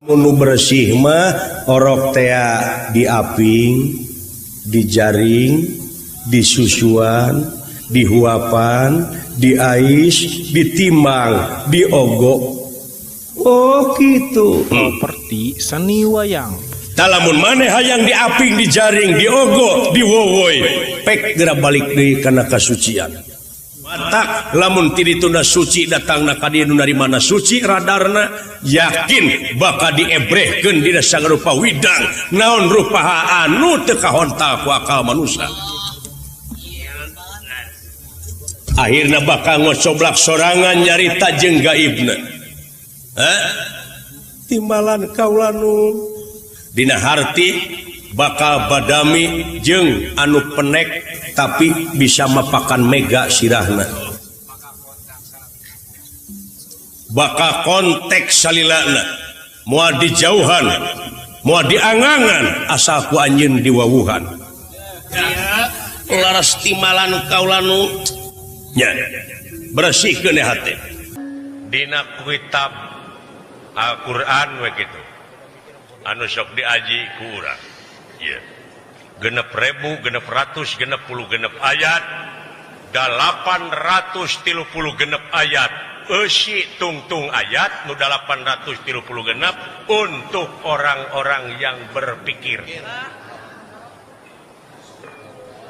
Nu bersih mah orok tea diaping, dijaring, disusuan, dihuapan, diais, ditimbang, diogok. Oh gitu. Properti seni wayang. Talamun maneh hayang diaping, dijaring, diogok, diwowoy, pek geura balik deui kana kasucian. Matak lamun ti ditunda suci datangna ka dieu nu narimana suci radarna yakin bakal diebrehkeun dina sagarupa widang naon rupa anu teu kahontal ku akal manusia. Akhirna bakal ngocoblak sorangan nyarita jeung gaibna. Hah? Timbalan kaula nu dina harti bakal badami jeung anu penek tapi bisa mapakan mega sirahna. Bakal konteks salilana moal dijauhan moal diangangan asal ku anjeun diwawuhan. Laras timbalan kaula nu nya bersihkeun hate. Dina kitab Al-Qur'an we kitu anu sok diaji ku urang. Ieu 6.666 ayat 836 ayat eusi tungtung ayat nu 836 untuk orang-orang yang berpikir.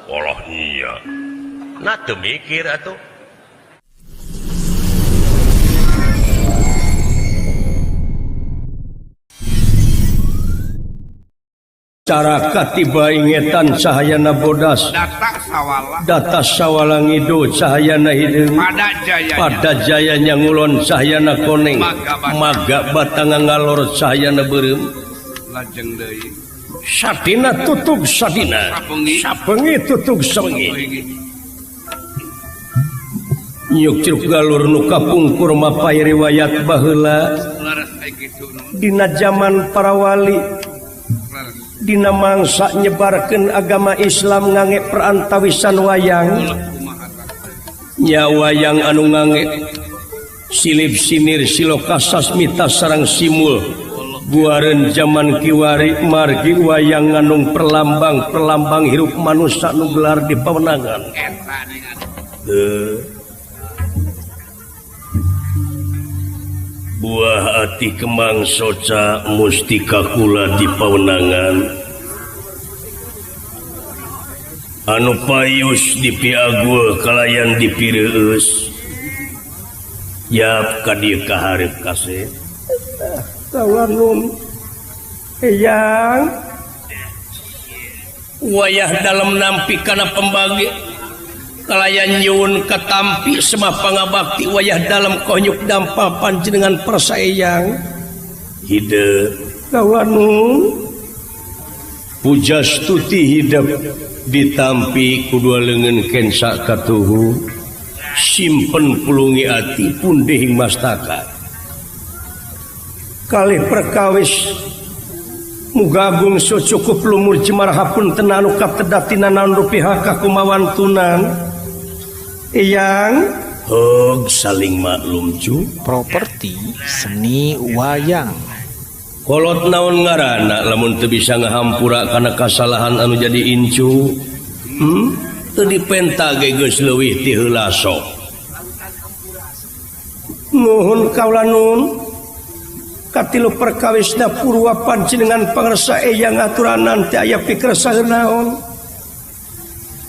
Allah iya. Nah teu mikir atuh. Cara katiba ingetan cahayana bodas data sawalangido cahayana hideung pada jayanya ngulon cahayana koneng maga batang ngalor cahayana beureum lajeng deui sadina tutug sadina sabengi tutug sabengi nyuk curug galur nu kapungkur mapay riwayat baheula dina jaman para wali dina mangsa nyebarkeun agama Islam ngange perantawisan wayang nya wayang anu ngange silip sinir siloka sasmita sareng simul buareun jaman kiwari margi wayang nganung perlambang perlambang hirup manusia nu gelar di pawenangan. Buah ati kemang soca mustika kula di pawenangan anu payus dipiaguh kalayan dipireueus yap ka dieu ka hareup kasih kawanun eyang wayah dalem nampi kana pembagi kalayan nyuwun katampi semah pangabakti wayah dalam konyuk dampa panjenengan persayang hidup kawanun pujastuti hidup ditampi kudua leungeun kensa katuhu simpen pulungi ati pundihing mastaka kalih perkawis mugagung sucukup lumur jemar hapunten anu katedatina naon rupiah kakumawantunan yang hog saling maklum cu. Properti seni wayang. Kolot naon ngaranna lamun teu bisa ngahampura kana kasalahan anu jadi incu. Teu dipenta ge geus leuwih ti heula sok. Nuhun kaula nun. Katilu perkawisna purwa panjenengan pangersa eyang aturanan teu aya pikersa naon.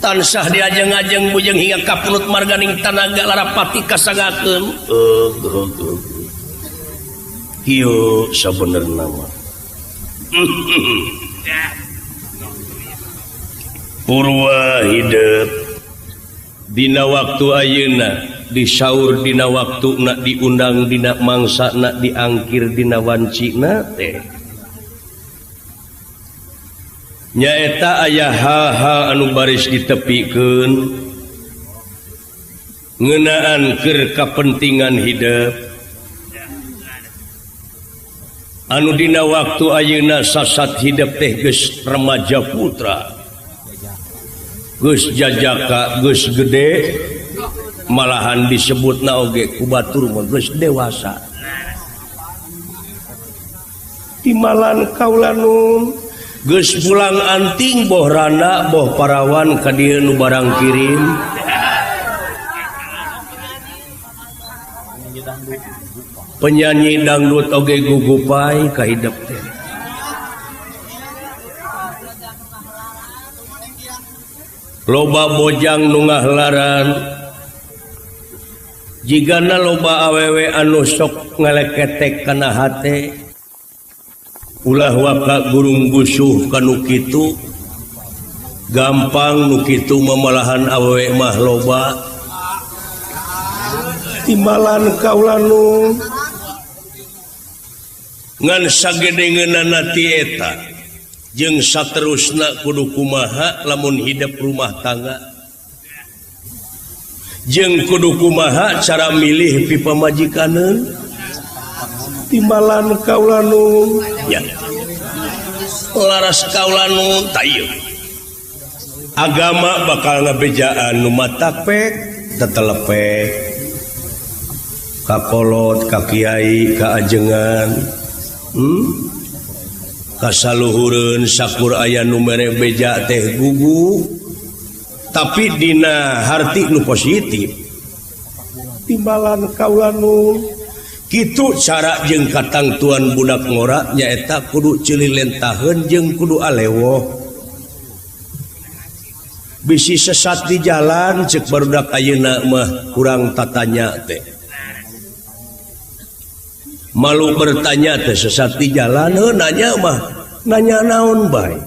Tansah diajeng-ajeng bujeng hingga kapunut marganing tanaga larapati kasangakeun. Kieu sabenerna mah. Purwa hidup dina waktu ayeuna disaur dina waktuna diundang dina mangsana diangkir dina wancina teh. Nyaeta aya hal-hal anu baris ditepikeun ngeunaan keur kapentingan hidup anu dina waktu ayeuna sasat hidup teh geus remaja putra geus jajaka geus gede malahan disebutna oge ku batur mah geus dewasa. Timbalan kaula nun geus pulang anting boh randa boh parawan ka dieu nu barang kirim. Penyanyi dangdut oge gugupai ka hidep teh. Loba bojang nu ngahlaran jigana loba awewe anu sok ngaleketek kana hate. Ulah waka gurung gusuh kanu kitu gampang nu kitu mamalahan awewe mah loba. Timbalan kaula nu ngan sagedengeunana ti eta jeung saterusna kudu kumaha lamun hidup rumah tangga jeung kudu kumaha cara milih pi pamajikaneun. Timbalan kaula nu ya laras kaula nu tayeuh agama bakal ngabejaan nu matapek tetelepek ka kolot ka kiai ka ajengan kasaluhureun sakur aya nu mere beja teh gugu tapi dina harti nu positif. Timbalan kaula nu kitu cara jeung katangtuan budak ngora nyaeta kudu ceuli lentaheun jeung kudu alewoh. Bisi sesat di jalan cek barudak ayeuna mah kurang tatanya teh. Malu bertanya teh sesat di jalan heuh nanya mah nanya naon bae.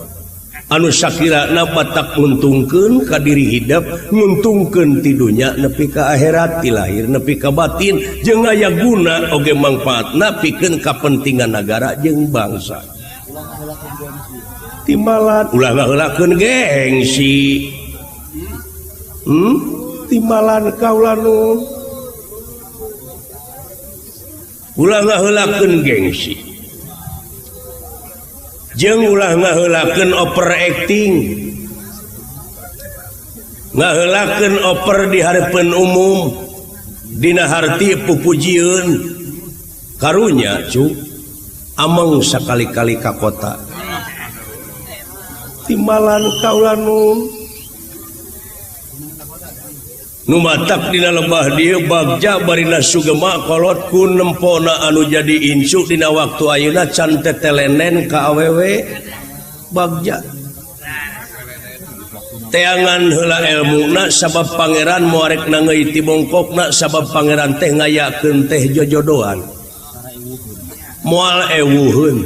Anu sakirana batak nguntungkeun ka diri hidup nguntungkeun ti dunya nepi ka akhirat ti lahir nepi ka batin jeung aya guna oge mangfaatna pikeun kapentingan nagara jeung bangsa. Timbalan ulah ngaheulakeun gengsi. Timbalan kaula nu ulah ngaheulakeun gengsi jeung ulah ngaheulakeun overacting ngaheulakeun over di hareupeun umum dina harti pupujieun karunya cu ameng sakali-kali ka kota. Timbalan kaula nu nu matak dina lebah dieu bagja barina sugema kolot ku nempona anu jadi incu dina waktu ayeuna can tetelenen ka awewe bagja teangan heula elmuna sabab pangeran moarek nangeui ti bongkokna sabab pangeran teh ngayakeun teh jojodoan moal ewuheun.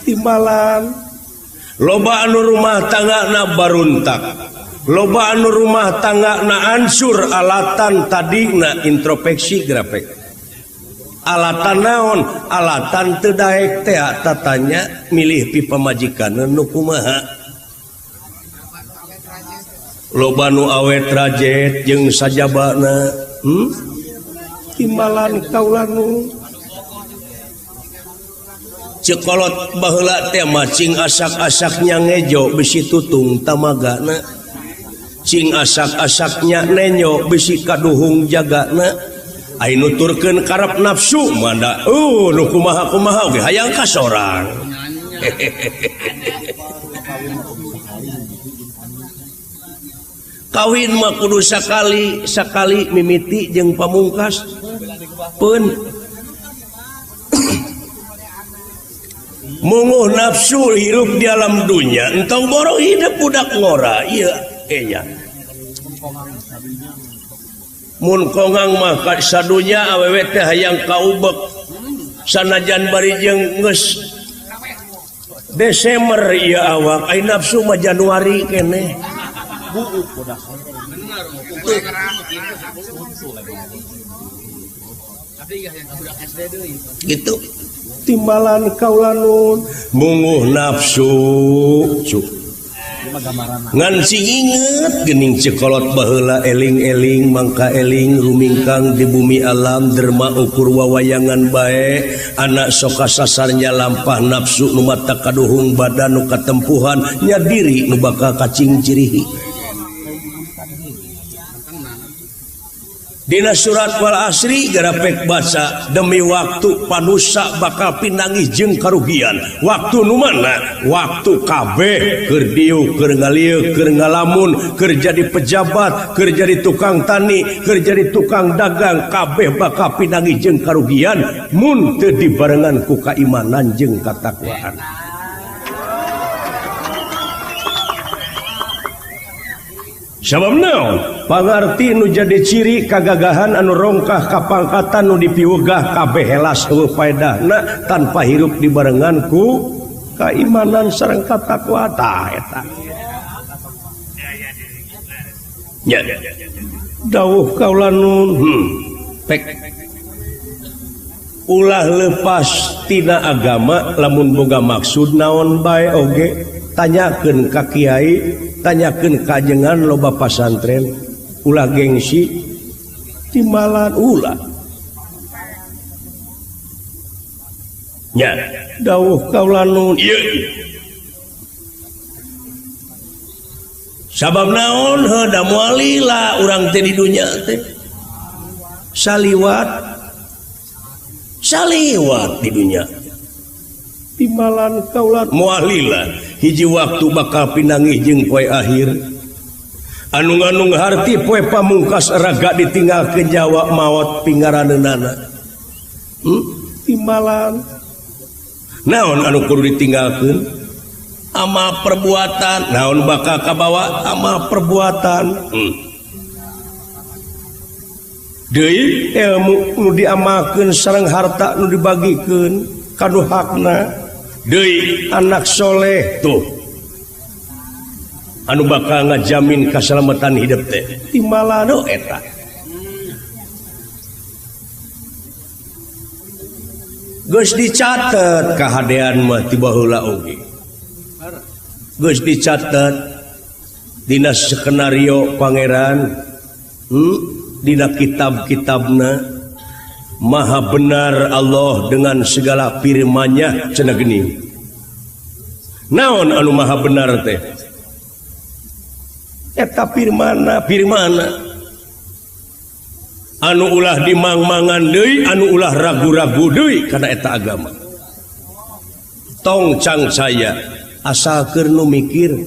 Timbalan loba anu rumah tanggana baruntak loba anu rumah tangga na ansur alatan tadina introspeksi grafik alatan naon alatan teu daek teh tatanya milih pi pamajikan nu kumaha loba nu awet rajet jeung sajabana. Timbalan kaula nu cekolot baheula teh mah cing asak-asaknya ngejo bisi tutung tamagana cing asak-asaknya nenyo bisi kaduhung jagana ai nuturkeun karep nafsu manda nu kumaha-kumaha oge hayang ka sorang. Kawin mah kudu sakali sakali mimiti jeung pamungkas pun munguh nafsu hirup di alam dunya entong boro hidup budak ngora ieu enya mun kongang mah ka sadunya awewe teh hayang kaubek sanajan bari jeung geus Desember ieu awak ai nafsu mah Januari keneh. Gitu timbalan kaula nun munguh nafsu cu ngan sing inget geuning cekolot baheula eling-eling mangka eling rumingkang di bumi alam derma ukur wawayangan bae anak sok kasasarnya lampah nafsu nu mata kaduhung badan nu katempuhan nya diri nu bakal kacing cirihi. Dina surat wal asri garapek baca demi waktu panusa bakal pinanggih jeung karugian. Waktu nu mana? Waktu kabeh keur dieu, keur ngalieu, keur ngalamun, keur jadi pejabat, keur jadi tukang tani, keur jadi tukang dagang, kabeh bakal pinanggih jeung karugian mun teu dibarengan ku kaimanan jeung katakwaan. Sabab naon? Pangarti nu jadi ciri kagagahan anu rongkah kapangkatan nu dipiwegah kabeh helas eueuh paedahna tanpa hirup dibarengan ku kaimanan sareng katakwa tah eta. Nya. Dawuh kaula nun pek ulah lepas tina agama lamun boga maksud naon bae oge tanyakeun ka kiai, tanyakeun ka ajengan loba pasantren, ulah gengsi timbalan ulah. Nya dawuh kaula nun ieu. Sabab naon heuh da moal lila urang teh di dunya teh. Saliwat saliwat di dunya. Timbalan kaula moal lila hiji waktu bakal pinanggih jeung poe akhir. Anu nganung harti poe pamungkas raga ditinggalkeun Jawa maot pingaraneunana. Timbalan naon anu kudu ditinggalkeun? Amal perbuatan. Naon bakal kabawa? Amal perbuatan. Deui ilmu nu diamalkeun sareng harta nu dibagikeun kanu hakna. Deui anak soleh tuh anu bakal ngajamin kaselamatan hidup teh timbalan eta. Geus dicatet kahadean mah ti baheula oge. Geus dicatet dina skenario pangeran, dina kitab-kitabna. Maha benar Allah dengan segala firman-Nya cenah geuning. Naon anu maha benar teh? Eta firmanna, firmanna. Anu ulah dimang-mangan deui, anu ulah ragu-ragu deui kana eta agama. Tong cang saya asal keur nu mikir.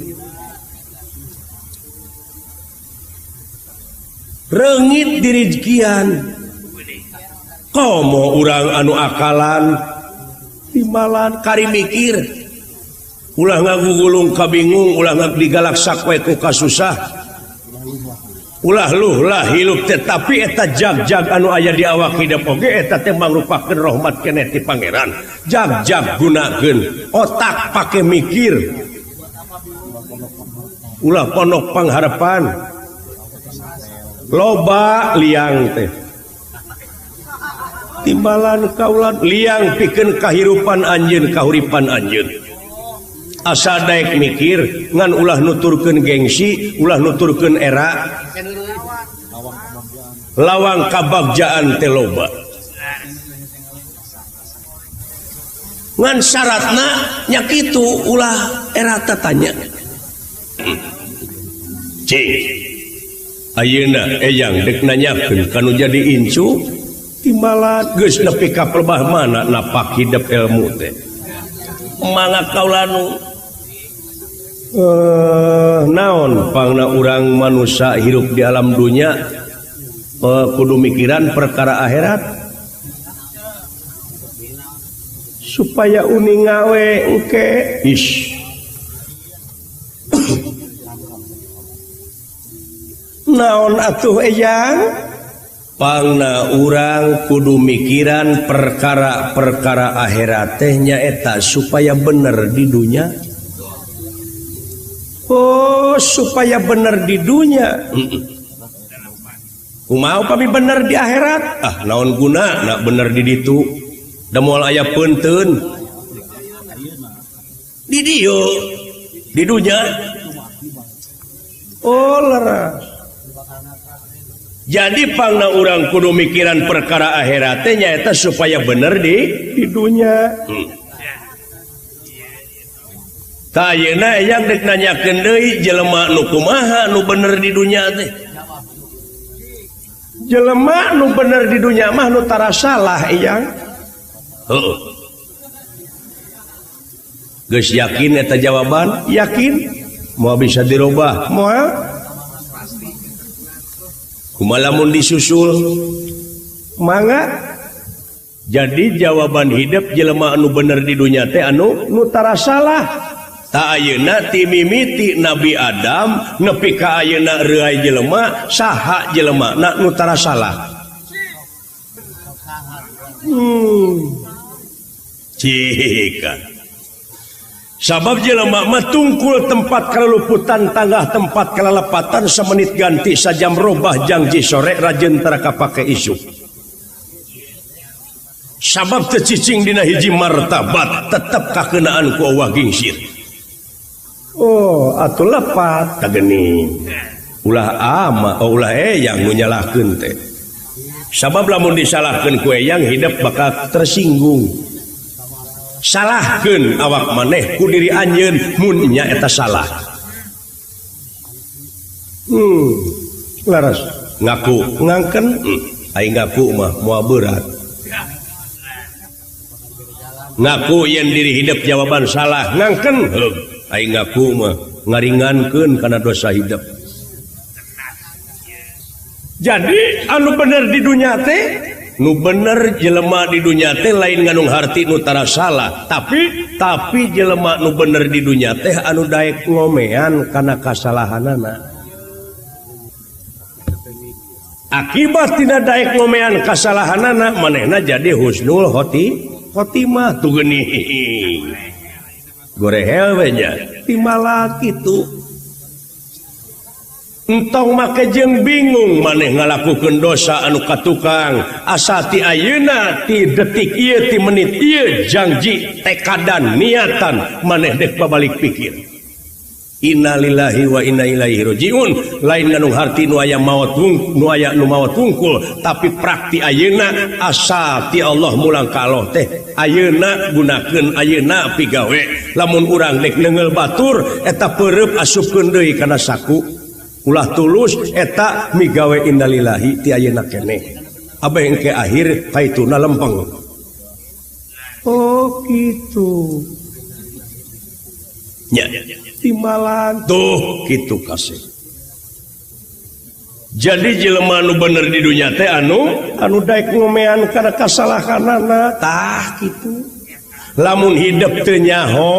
Reungit dirizkian. Komo urang anu akalan timbalan kari mikir ulah ngagugulung kabingung, ulah digalak sakwe ku kasusah, ulah luh lah hilup tetapi eta jag-jag anu aya di awak hidup oge eta teh mangrupakeun rahmat keneh ti pangeran. Jag-jag gunakeun otak pake mikir, ulah pondok pangharapan loba liang teh timbalan kaulan liang pikeun kahirupan anjeun kahuripan anjeun. Asa daek mikir ngan ulah nuturkeun gengsi, ulah nuturkeun era lawang kabagjaan teh loba. Ngan syaratna nya kitu ulah era tatanya. Cing ayeuna eyang deuk nanyakeun kanu jadi incu timbalan geus nepi ka pelebah mana napak hidup ilmu teh. Mangga kaula nu naon pangna urang manusia hirup di alam dunya kudu mikiran perkara akhirat supaya uninga we engke ish. Naon atuh eyang? Pangna urang kudu mikiran perkara-perkara akhirat teh nyaeta supaya bener di dunya. Oh, supaya bener di dunya. Kumaha upami bener di akhirat? Ah, naon guna nak bener di ditu? Da moal aya peunteun. Di dieu, di dunya. Oh, leres. Jadi pangna urang kudu mikiran perkara akhirat teh nyaeta supaya bener di dunya. Tah ayeuna eyang deuk nanyakeun deui jelema nu kumaha nu bener di dunya teh. Jelema nu bener di dunya mah nu tara salah eyang. Heuh. Geus yakin eta jawaban? Yakin. Moal bisa dirubah? Moal. Kumaha lamun disusul? Mangga. Jadi jawaban hidup jelema anu bener di dunya teh anu nu tara salah. Ta ayeuna ti mimiti Nabi Adam nepi ka ayeuna reuay jelema saha jelema na nu tara salah. Cika. Sabab jelema mah tungkul tempat kalaluputan tanggah tempat kalalepatan semenit ganti sajam robah jangji sore rajeun tara kapake isuk. Sabab teu cicing dina hiji martabat tetep kakeunaan ku Allah gingsir. Oh, atuh lepat tageuning. Ulah ama, oh, ulah eyang nu nyalahkeun teh. Sabab lamun disalahkeun ku eyang hidup bakal tersinggung. Salahkeun awak maneh ku diri anjeun mun nya eta salah. Laras ngaku ngangken, aing ngaku mah moal berat. Ngaku yen diri hidup jawaban salah ngangken, aing ngaku mah ngaringankeun kana dosa hidup. Jadi anu bener di dunya teh, nu bener jelema di dunya teh lain nganung harti nu tara salah, tapi jelema nu bener di dunya teh anu daek ngomean kana kasalahanana. Akibat tidak daek ngomean kasalahanana manehna jadi husnul khotimah tuh geuning. Gorehel we nya timala kitu. Entong make jeung bingung maneh ngalakukeun dosa anu katukang asa ti ayeuna ti detik ieu ti menit ieu janji tekadan niatan maneh dek babalik pikir. Innalillahi wa inna ilaihi rajiun. Lain ngandung harti nu aya maot nu aya nu maot wungkul tapi prakti ayeuna asa ti Allah mulang ka Allah teh ayeuna gunakeun ayeuna pigawe lamun urang dek neunggeul batur eta peureub asupkeun deui kana saku ulah tulus eta migawe innalillahi ti ayeuna keneh abeh engke akhir kaituna lempeng. Oh kitu nya timbalan tuh kitu kasih. Jadi jelema anu bener di dunya teh anu daek ngomean kana kasalahanana tah kitu. Lamun hidup teu nyaho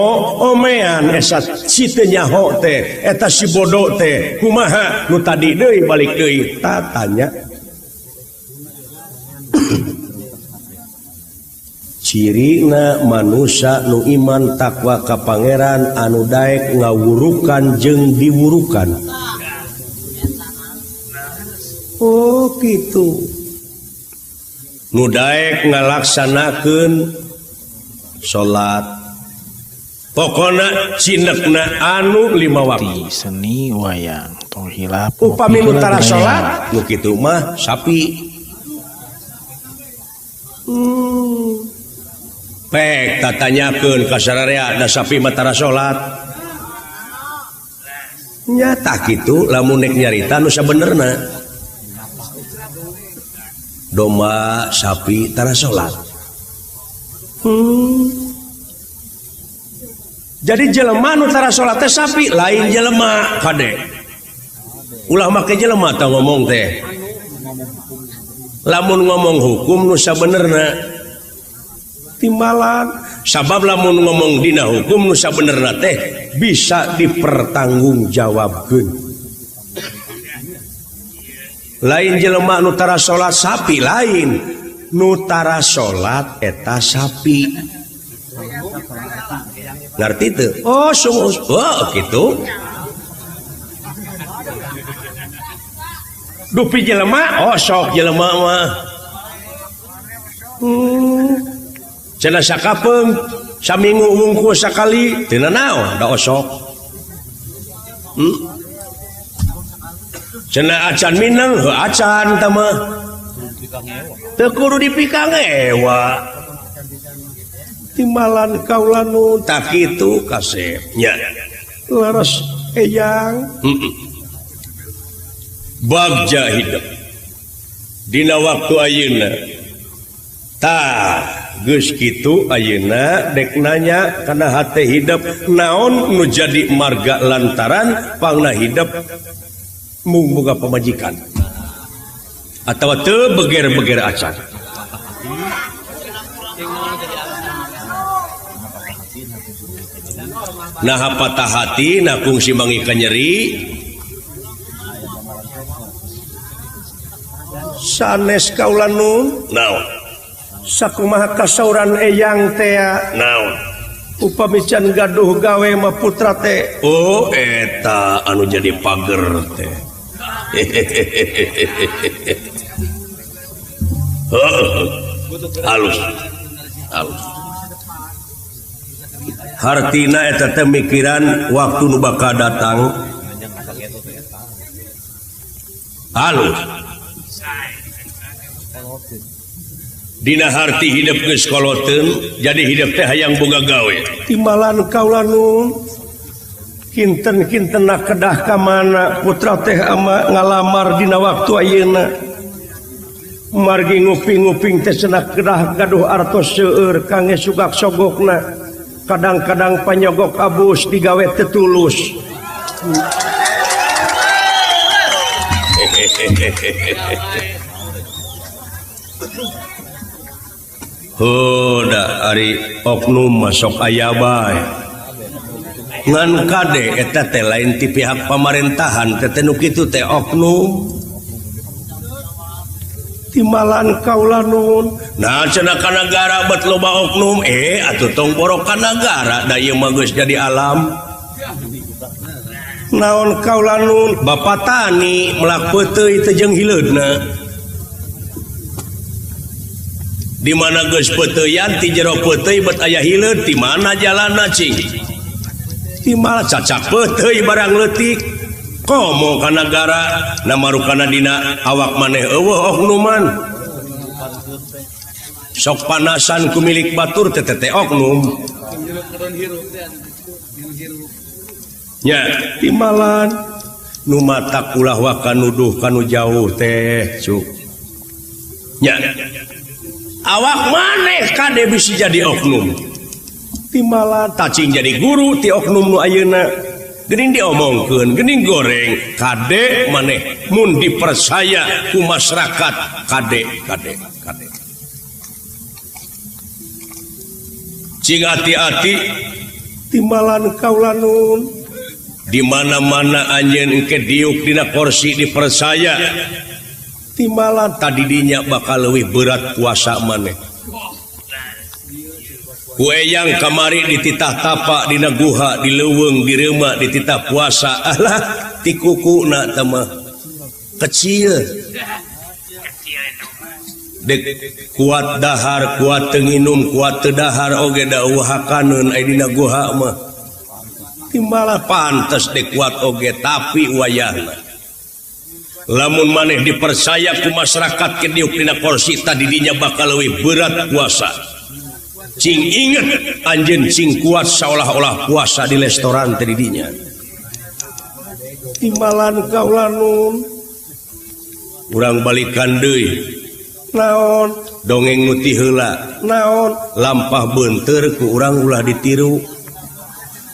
omean esa si teu nyaho teh eta si bodoh teh kumaha nu tadi deui balik deui ta tanya. Cirina manusia nu iman takwa ka pangeran anu daek ngawurukan jeung diwurukan. Oh kitu. Nu daek ngalaksanakeun salat. Pokona cinekna anu 5 waktu. Seni wayang tong hilap. Upami nu tara salat nu kitu mah sapi. Pek tatanyakeun ka sararea da sapi mah tara salat. Nyata kitu lamun nek nyarita nu sabenerna. Domba sapi tara salat. Jadi jelema nu tara salat teh sapi lain jelema kade. Ulah make jelema tah ngomong teh. Lamun ngomong hukum nu sabenerna timbalan sabab lamun ngomong dina hukum nu sabenerna teh bisa dipertanggungjawabkeun. Lain jelema nu tara salat sapi lain, nu tara salat eta sapi. Ngerti teu? Oh sungguh oh kitu. Dupi jelema oh sok jelema mah. Cenah sakapeung saminggu wungkul sakali teu nanaon da osok. Cenah acan mineng heuh acan tah mah. Teu kudu dipikangewa. Timbalan kaula nu tak kitu kasep nya. Laras eyang. Bagja hidup. Dina waktu ayeuna tah geus kitu ayeuna dek nanya kana hate hidup naon nu jadi marga lantaran pangna hidup mung boga pamajikan atawa teu beger-beger acan. Nah patah hati nah kungsi mangi kanyeri sanes kaula nun naon sakumaha kasauran eyang tea naon upami can gaduh gawe mah putra teh oh eta anu jadi pager teh. Halus halus hartina eta teh mikiran waktu nu bakal datang halus. Dina harti hidup geus koloteun jadi hidup teh hayang boga gawe timbalan kaula nun kinten-kinten kedah ka mana putra teh ama ngalamar dina waktu ayeuna margi nguping-nguping teh cenah kedah gaduh artos seueur kangge sugak sogokna kadang-kadang panyogok abus digawe teu tulus. Huda ari oknum masuk aya bae ngan kade eta teh lain ti pihak pamarintahan teh nu kitu teh oknum timbalan kaula nun nah cenah ka nagara bet loba oknum atuh tong borok ka nagara da ieu mah geus jadi alam naon kaula nun bapak tani melak peuteuy teh jeung hileudna di mana geus peuteuyan ti jero peuteuy bet aya hileud di mana jalanna cing di mana cacak peuteuy barang leutik komo ka nagara namarukana dina awak maneh eueuh oknuman sok panasan ku milik batur teh teh oknum nya timbalan nu matak ulah waka nuduh kanu jauh teh cuk nya awak maneh kade bisi jadi oknum timbalan tacing jadi guru ti oknum nu ayeuna geuning diomongkeun geuning goreng kade maneh mun dipercaya ku masyarakat kade kade kade cing hati-hati timbalan kaula nun di mana-mana anjeun engke diuk dina kursi dipercaya timbalan tadi dinya bakal leuwih berat kuasa maneh ku eyang kamari dititah tapa dina guha di leuweung di reuma dititah puasa alah ti kukuna teh mah kecil dek kuat dahar kuat teu nginum kuat teu dahar oge da eueuhakaneun aya dina guha mah timbalan pantes dek kuat oge tapi wayahna lamun maneh dipercaya ku masyarakat ke diuk dina kursi tadi dinya bakal leuwih berat kuasa cing inget anjeun cing kuat seolah-olah puasa di restoran tadi dinya timbalan kaula nun urang balikan deui naon dongeng nu ti heula naon lampah beunteur ku urang ulah ditiru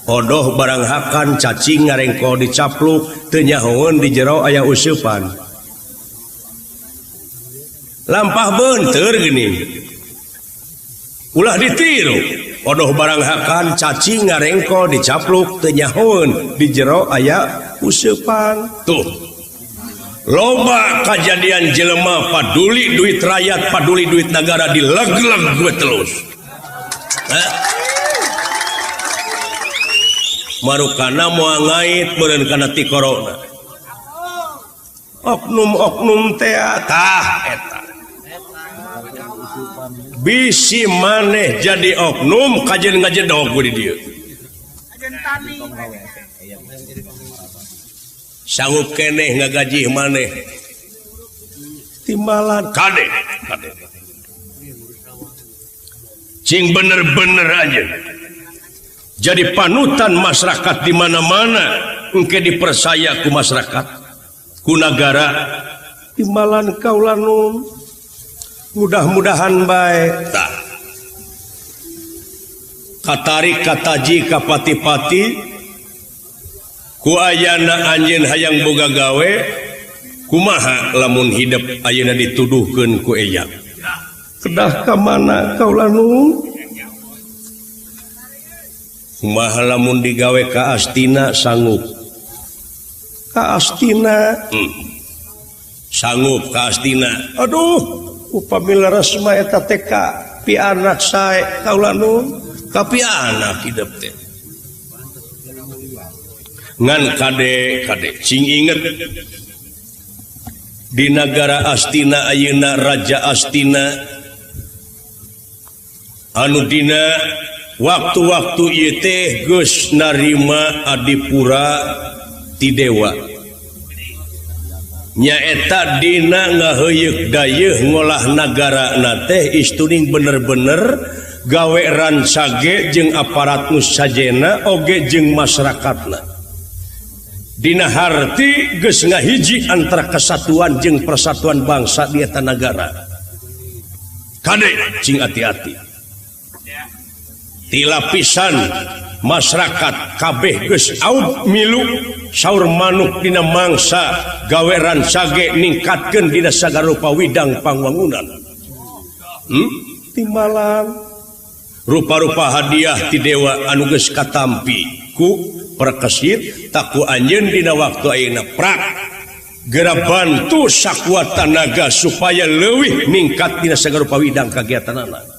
odoh barang hakan cacing ngarengko dicapluk teu nyahoeun di jero aya useupan lampah beunteur geuning ulah ditiru odoh barang hakan cacing ngarengko dicapluk teu nyahoeun di jero aya useupan tuh loba kajadian jelema paduli duit rakyat paduli duit negara dileg-leg gue terus. Marukana moal ngait meureun kana ti corona oknum-oknum teh tah eta bisi maneh jadi oknum kajeun ngajedog di dieu sanggup keneh ngagajih maneh timbalan kade kade cing bener-bener aja jadi panutan masyarakat di mana-mana engke dipercaya ku masyarakat ku nagara Timbalan kaula nun mudah-mudahan bae tah katarik kataji kapati-pati ku ayana anjeun hayang boga gawe kumaha lamun hidep ayeuna dituduhkeun ku eyang kedah ka mana kaula nun kumaha lamun digawe ka Astina sanggup ka Astina sanggup ka Astina aduh upami leres mah eta teh ka pi anak sae kaula nun ka pi anak hidep teh ngan kade kade sing inget di nagara Astina ayeuna Raja Astina anu dina waktu-waktu ieu teh geus narima adipura ti dewa nyaeta dina ngaheuyeuk dayeuh ngolah nagara teh istuning bener-bener gawe rancage jeung aparat nu sajena oge jeung masyarakatna. Dina harti geus ngahiji antara kesatuan jeung persatuan bangsa di eta nagara. Kade cing hati-hati. Ti lapisan masyarakat kabeh geus aub milu saur manuk dina mangsa gawe rancage ningkatkeun dina sagarupa widang pangwangunan. Timbalan rupa-rupa hadiah ti dewa anu geus katampi ku perkesit taku anjeun dina waktu ayeuna prak geura bantu sakuat tanaga supaya leuwih ningkat dina sagarupa widang kagiatanana.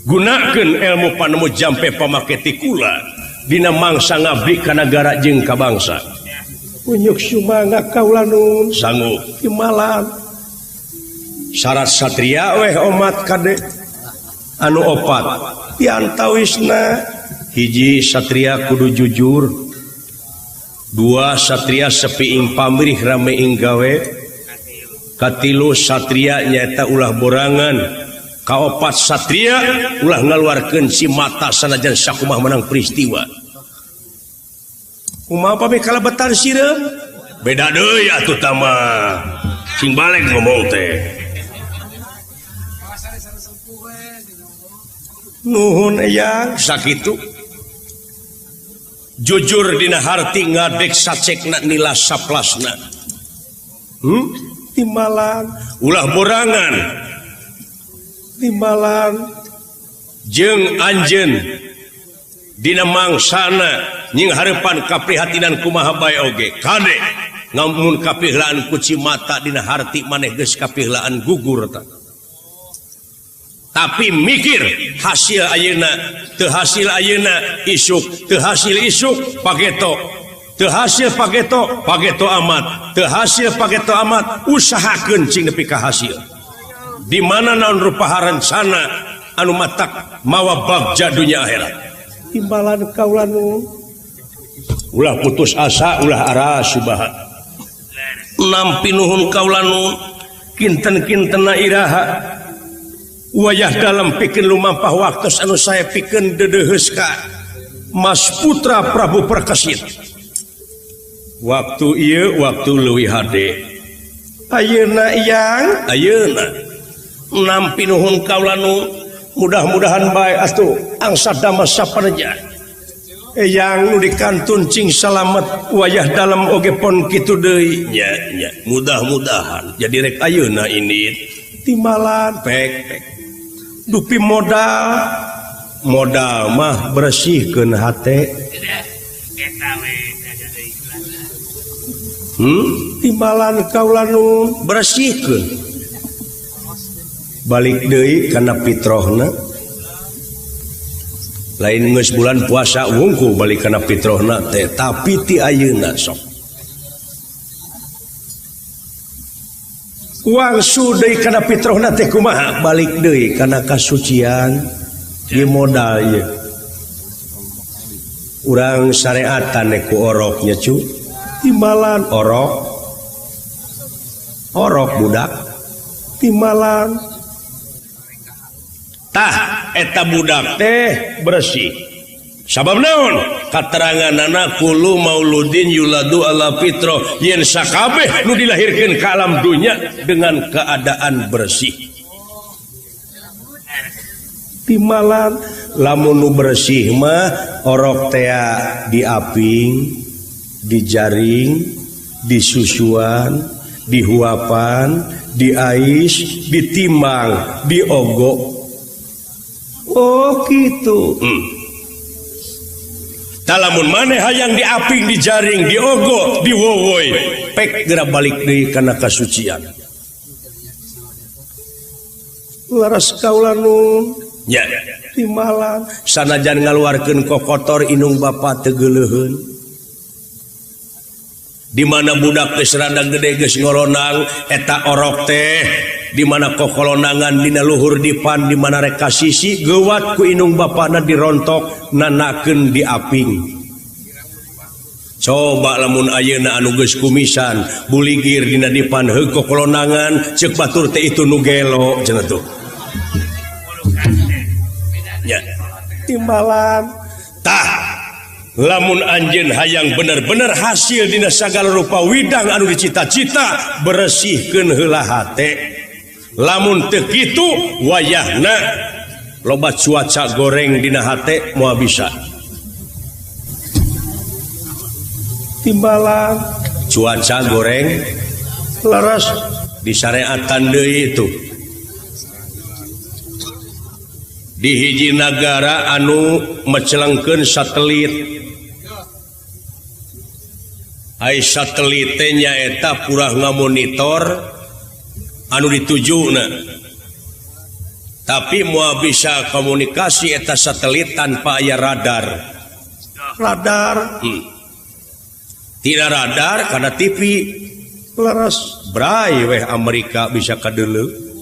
Gunakeun ilmu panemu jampe pamake tikula dina mangsa ngabdi ka nagara jeung ka bangsa. Unyuk sumangga kaula nun sanggup timbalan syarat satria weh omat kade anu opat diantawisna hiji satria kudu jujur, dua satria sepi ing pamrih rame ing gawe, katilu satria nyaeta ulah borangan, kaopat satria ulah ngaluarkeun si mata sanajan sakumaha menang peristiwa. Kumaha pami kalebetan sireum? Beda deui atuh tama. Sing balik ngomong teh. Nuhun eyang sakitu. Jujur dina harti ngadek sacekna nila saplasna. Timbalan ulah borangan. Timbalan jeung anjeun dina mangsana nying hareupan kaprihatinan kumaha bae oge. Kade ngamun kapihlaan ku cimata dina harti maneh geus kapihlaan gugur ta. Tapi mikir hasil ayeuna teu hasil ayeuna isuk teu hasil isuk pageto teu hasil pageto pageto amat teu hasil pageto amat usahakeun cing nepi ka hasil. Di mana naon rupa rencana anu matak mawa bagja dunya akhirat. Timbalan kaula nu ulah putus asa ulah arasubaha. Nampi nuhun kaula nu kinten-kintena iraha wayah dalam pikeun lumampah waktos anu saya pikeun deudeuheus ka Mas Putra Prabu Perkesit. Waktu ieu waktu leuwih hade. Ayeuna iyang, ayeuna nampi nuhun kaula nu mudah-mudahan bae atuh angsa damas saparja. Eyang nu dikantun cing salamet wayah dalam oge pon kitu deui nya nya mudah-mudahan jadi rek ayeuna ini timbalan pek pek. Dupi modal modal mah bersihkeun hate. Timbalan kaula nu bersihkeun balik deui kana fitrohna. Lain geus bulan puasa wungku balik kana fitrohna teh tapi ti ayeuna sok wangsu deui kana fitrohna teh kumaha balik deui kana kasucian ieu modal ieu urang syariatan ku oroknya cu timbalan orok orok budak timbalan tah eta budak teh bersih Sabab naon? Kateranganana kullu mauludin yuladu ala fitrah, yen sakabeh nu dilahirkeun ka alam dunya dengan keadaan bersih. Timalan lamun nu bersih mah orok tea diaping, dijaring, disusuan, dihuapan, diais, ditimbang, diogok. Oh gitu. Lamun maneh hayang diaping, dijaring, diogo, diwowoi, pek geura balik deui kana kasucian. Laras kaula nun nya timalan sanajan ngaluarkeun kokotor inung bapa teu geuleuheun. Di mana budak geus rada gede geus ngolonang eta orok teh, di mana kokolonangan dina luhur dipan, di mana rek kasisi geuwat ku inung bapana dirontok nanakeun diaping. Coba lamun ayeuna anu geus kumisan buligir dina dipan heug kokolonangan ceuk batur teh itu nu gelo cenah tuh. Nya timbalan tah lamun anjeun hayang bener-bener hasil dina sagala rupa widang anu dicita-cita beresihkeun heula hate. Lamun teu kitu wayahna loba cuaca goreng dina hate moal bisa. Timbalan cuaca goreng laras disareatan deui itu. Di hiji nagara anu mecelengkeun satelit. Ai satelit teh nyaeta purah ngamonitor anu ditujuna. Tapi moal bisa komunikasi eta satelit tanpa aya radar. Radar. Tidak radar karena TV. Laras bray weh Amerika bisa kadeuleu.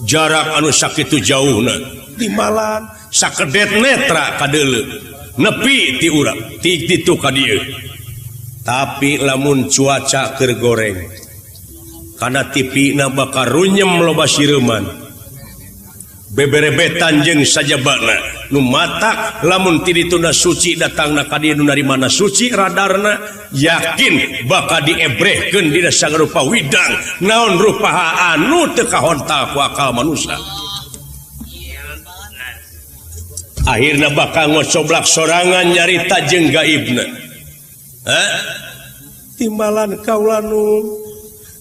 Jarak anu sakitu jauhna. Timalan sakedet netra kadeuleu. Nepi ti urang, ti ditu ka dieu. Tapi lamun cuaca keur goreng kana TV na bakal runyem loba sireman. Beberebetan jeung sajabana nu matak lamun ti dituna suci datangna ka dieu nu narimana suci radarna yakin bakal diebrehkeun dina sagarupa widang naon rupa anu teu kahontal ku akal manusia. Akhirna bakal ngocoblak sorangan nyarita jeung gaibna. Hah? Timbalan kaula nu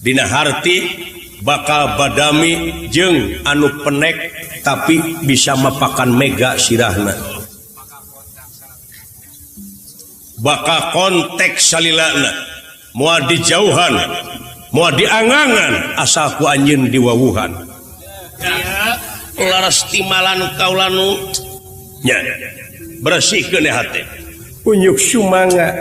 dina harti bakal badami jeung anu penek tapi bisa mapakan mega sirahna. Bakal konteks salilana moal dijauhan, moal diangangan asal ku anjeun diwawuhan. Laras timalan kaula nu nya bersihkeun hate. Unyuk sumangga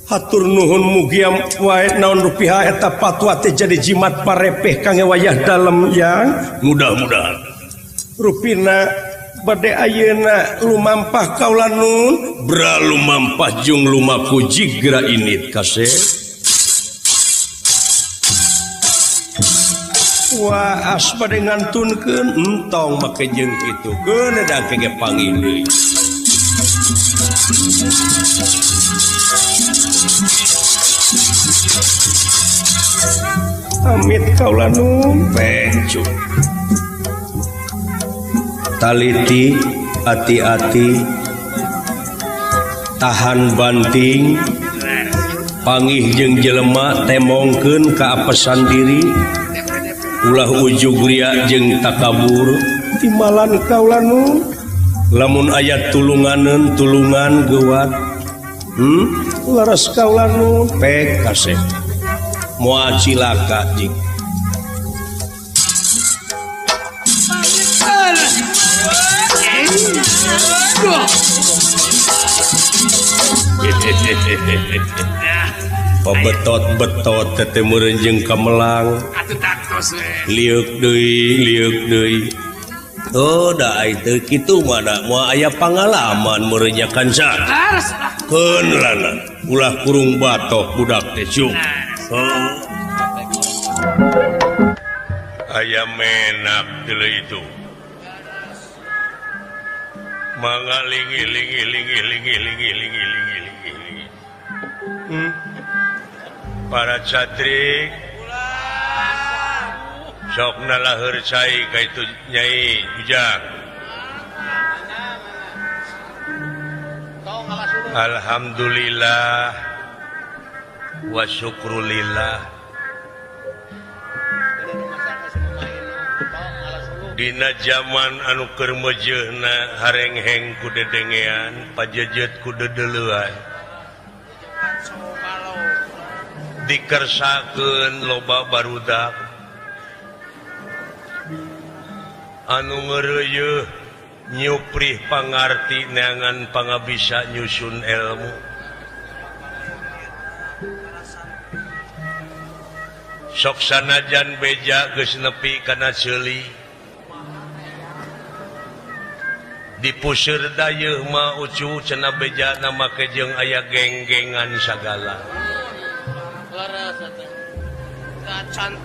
hatur nuhun mugia wae naon rupiah eta patwa teh jadi jimat parepeh kangge wayah dalem yang mudah-mudahan rupina bade ayeuna lumampah kaula nun bra lumampah jeung lumaku jigra init kaseh. Wah as bade ngantunkeun entong make jeung kitu keun da ge panggih deui. Amit kaula nun pencu. Taliti hati-hati tahan banting pangih jeung jelema temongkeun ka apesan diri ulah ujug ria jeung takabur timbalan kaula nun lamun aya tulunganeun tulungan geuwat laras kaula nun pek kasep moal cilaka jing. Pabetot-betot teh meureun jeung kamelang. Lieuk deui, lieuk deui. Oh, da ai teu kitu mah da moal aya pangalaman meureun nya kanca. Keun lana, ulah kurung batok budak teh syuk. Oh. Aya menak deuleu itu. Mangga lingi lingi lingi lingi lingi lingi lingi lingi. Para catrik sok nalaheur cai ka itu Nyai Ujang. Alhamdulillah wa syukrulillah. Dina zaman anu keur meujeuhna harengheng ku dedengean, pajejet ku dedeleuan. Dikersakeun loba barudak anu ngeureuyeuh nyuprih pangarti neangan pangabisa nyusun ilmu. Sok sanajan beja geus nepi kana seuli dipuseur dayeuh mah ucu cenah beja na make jeung aya geng-gengan sagala.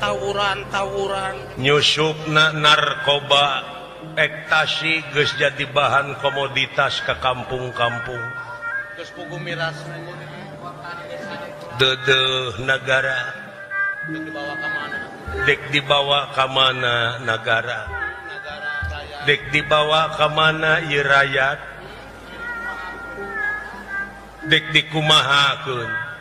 Tawuran-tawuran nyusupna narkoba ektasi geus jadi bahan komoditas ke kampung-kampung. Geus pugu miras deudeuh nagara dek dibawa ka mana nagara dek dibawa ka mana ieu rakyat dek dikumahakeun.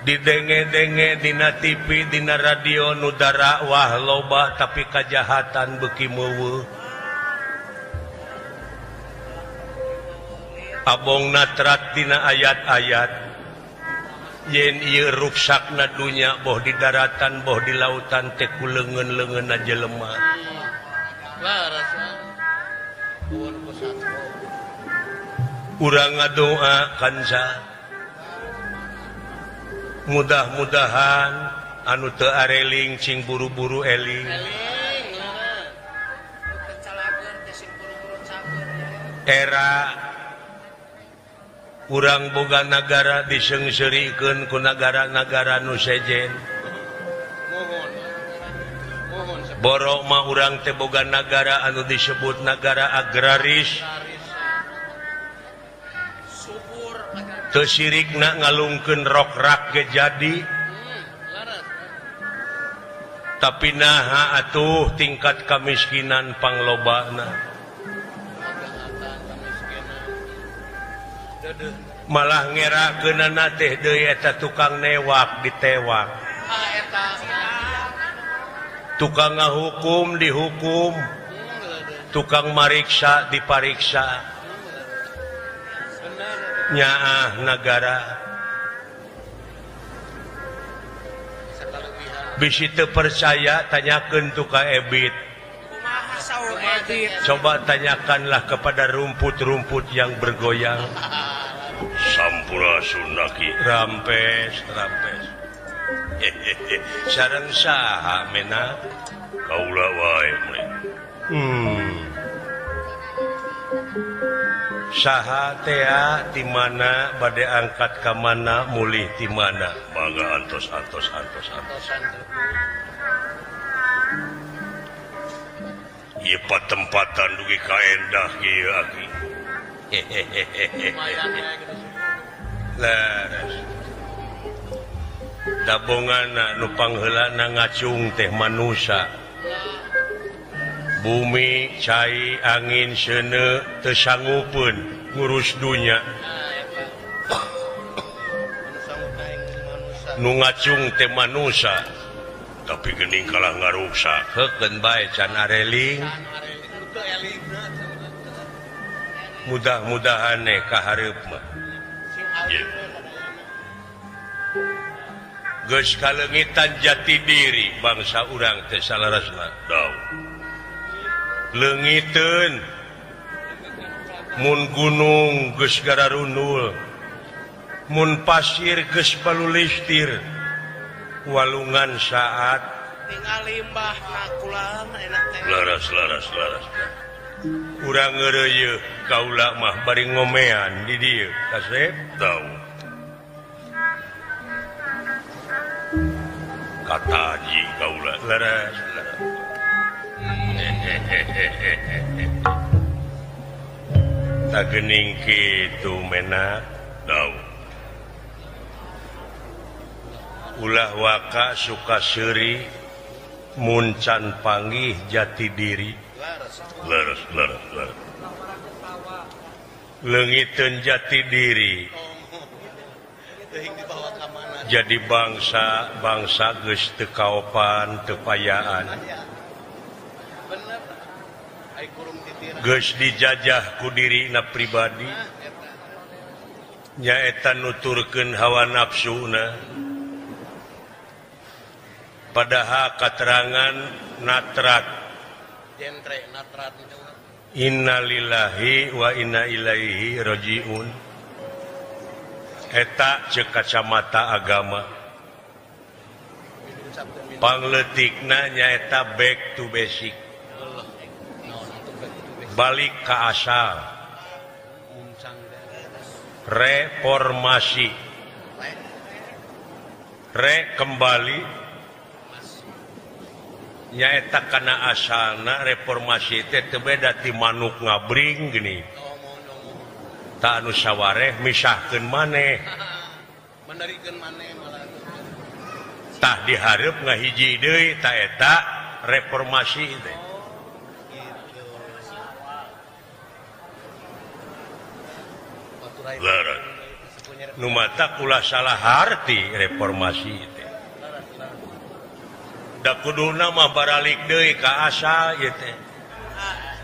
Didenge-denge dina TV dina radio nu dakwah loba tapi kajahatan beuki meuweuh. Abong natrat dina ayat-ayat yen ieu ruksakna dunya boh di daratan boh di lautan teh ku leungeun-leungeunna jelema. Urang ngadoa kanca mudah-mudahan anu teu areling cing buru-buru eling. Era urang boga nagara diseungseurikeun ku nagara-nagara nu sejen. Borok mah urang teh boga nagara anu disebut nagara agraris. Teu sirikna ngalungkeun rokrak ge jadi. Tapi naha atuh tingkat kamiskinan panglobana. Malah ngerakeunana teh deui eta tukang newak ditewak. Tukang ngahukum dihukum. Tukang mariksa dipariksa. Nyaah nagara bisi teu percaya tanyakeun tu ka Ebit. Coba tanyakanlah kepada rumput-rumput yang bergoyang. Sampurasun laki rampes rampes. Sareng saha mena kaula wae. Saha tea di mana bade angkat ka mana mulih di mana mangga antos antos antos antos. Ieu patempatan dugi ka endah ieu aki. Leres. Dabongana nu pangheulana ngacung teh manusa. Bumi, cai, angin, seuneu teu sanggupeun ngurus dunya. Nu ngacung teh manusa, tapi geuning kalah ngaruksak. Heukeun bae can areling. Mudah-mudahan ka hareup mah. Geus kaleungitan jati diri bangsa urang teh salarasna. Daun. Leungiteun mun gunung geus gararundul, mun pasir geus balulistir, walungan saat ningali mbahna kulang enak teh. Laras laras laras. Urang ngeureuyeuh kaula mah bari ngomean di dieu kasep tau. Kataji kaula laras laras. Tak gening kitu menak dau. Ulah waka suka seuri muncan panggih jati diri. Leres leres leres. Leungiteun jati diri. Jadi bangsa bangsa geus teu kaopan teu payaan. Geus dijajah ku dirina pribadi. Nyaeta nuturkeun hawa nafsuna. Padahal katerangan natrat. Innalillahi wa inna ilaihi rajiun. Eta ceuk kacamata agama. Pangleutikna nyaeta back to basic. Balik ka asal. Reformasi. Re kembali nyaeta kana asalna reformasi teh teu beda ti manuk ngabring gini. Ta anu sawareh misahkeun maneh. Menerikeun maneh malah. Tah dihareup ngahiji deui ta eta reformasi teh. Leres. Nu matak ulah salah harti reformasi teh. Da kuduna mah baralik deui ka asal ieu teh.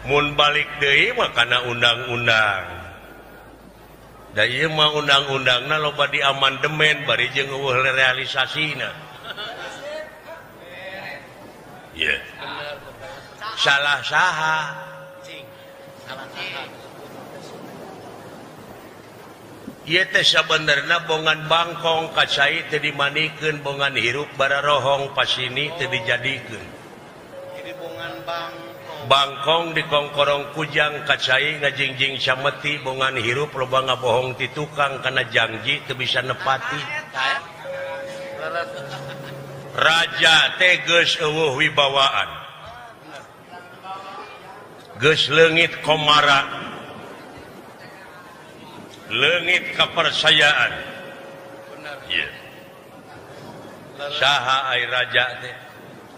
Mun balik deui mah kana undang-undang. Da ieu mah undang-undangna loba diamandemen bari jeung eueuh realisasina. Ye. Salah saha? Salah saha. Ieu teh sabenerna bongan bangkong ka cai teu dimanikeun, bongan hirup bararohong pasini teu dijadikeun. Jadi bongan bangkong. Bangkong dikongkorong kujang ka cai ngajingjing sameti, bongan hirup loba ngabohong ti tukang kana janji teu bisa nepati. Raja teh geus eueuh wibawaan. Geus leungit komara. Leungit kepercayaan. Yeah. Saha ai raja teh?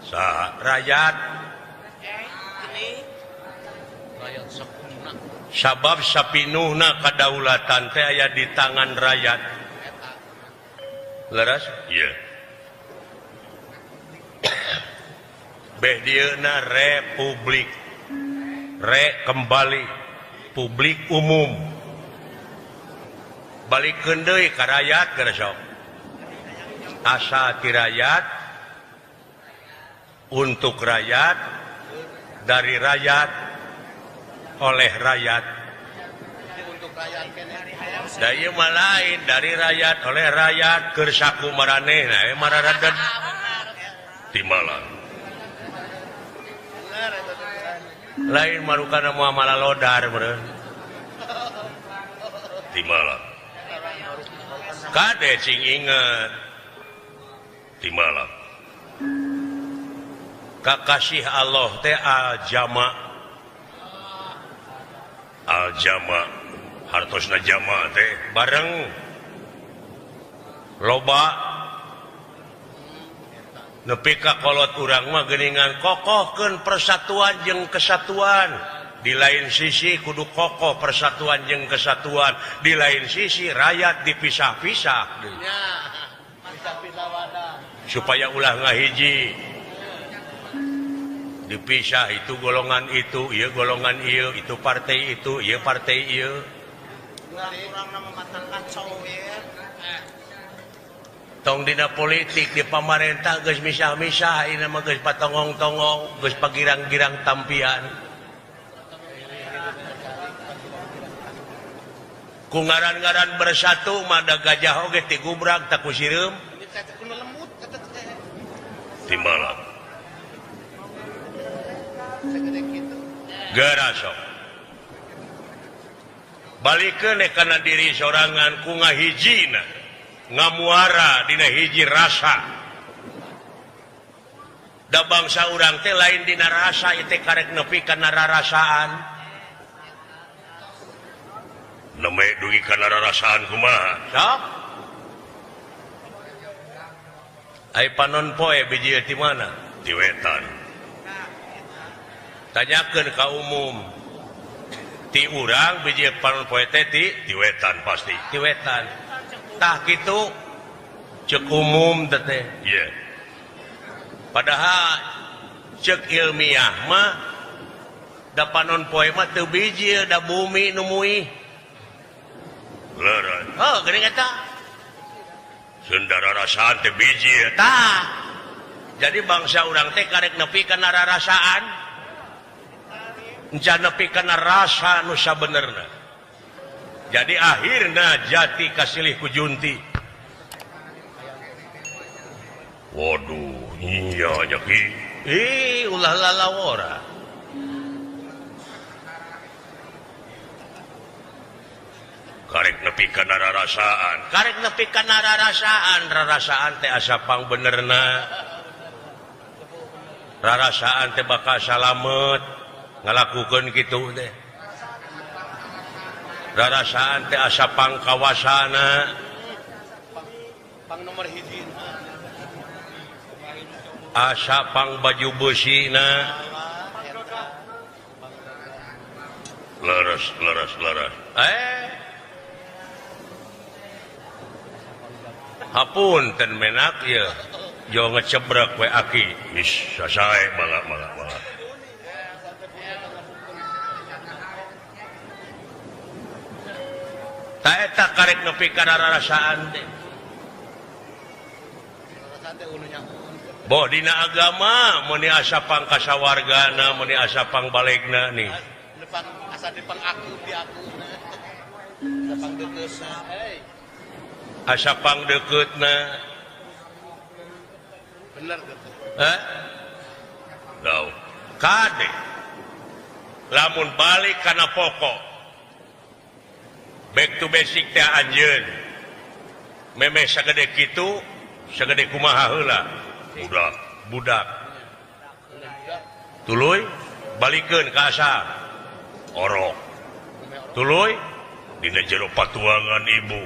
Saha rakyat. Sabab sapinuhna kadaulatan teh aya di tangan rakyat. Leres? Iya. Beh dieuna republik. Re kembali publik umum. Balikeun deui ka rakyat geus sok. Asa ti rakyat, untuk rakyat, dari rakyat, oleh rakyat. Da ieu mah lain dari rakyat oleh rakyat keur saku maranehna we mararaden. Timbalan. Lain marukana moal malalodar meureun. Timbalan. Kade sing inget timbalan. Kakasih Allah teh al-jama. Al-jama hartosna jama teh bareng loba nepi ka kolot urang mah geuningan kokohkeun persatuan jeung kesatuan. Di lain sisi kudu kokoh persatuan jeung kesatuan, di lain sisi rakyat dipisah-pisah supaya ulah ngahiji. Dipisah itu golongan itu, ieu golongan ieu, itu partai itu, ieu partai ieu. Tong dina politik di pamarentah geus misah-misah, ieu mah geus patongong-tongong, geus pagirang-girang tampian. Ku ngaran-ngaran bersatu mah da gajah oge ti gubrag tak ku sireum. Timbalan. Geura sok. Balikeun kana diri sorangan ku ngahijina, ngamuara dina hiji rasa. Da bangsa urang teh lain dina rasa ieu teh karek nepi kana rarasaan. Neme dugi kana rarasaan kumaha? Sok. Ai panon poe biji ti mana? Di wetan. Tanyakeun ka umum. Ti urang biji panon poe teh ti wetan pasti. Ti wetan. Tah kitu cek umum teh. Iya. Padahal cek ilmiah mah da panon poe mah teu biji da bumi nu muih. Leres. Oh, geuning eta. Sendara rasaan teh biji. Tah. Jadi bangsa urang teh karek nepi kana rarasaan. Encan nepi kana rasa nu sabenerna. Jadi akhirna jati kasilih ku junti. Waduh, iya jaki. Ih, ulah lalawora. Karek nepi kana rarasaan. Karek nepi kana rarasaan, rarasaan teh asa pangbenerna. Rarasaan teh bakal salamet ngalakukeun kitu teh. Rarasaan teh asa pangkawasana. Pang nomor hiji. Asa pang baju besina. Leres, leres, leres. Hapunten menak ieu. Jo ngecebrek we aki. Is sasae mangga mangga mangga. Ta eta karek nepi ka rarasaan teh. Boh dina agama meuni asa pangkasawargana, meuni asa pangbalegna nih. Asa dipang aku di aku. Asa pangdeukeutna. Asa pangdeukeutna. Bener gitu. Hah? Dau. Kade. Lamun balik kana pokok. Back to basic teh anjeun. Memeh sagede kitu, sagede kumaha heula. Budak, budak. Tuluy balikeun ka asal. Orok. Tuluy dina jero patuangan ibu.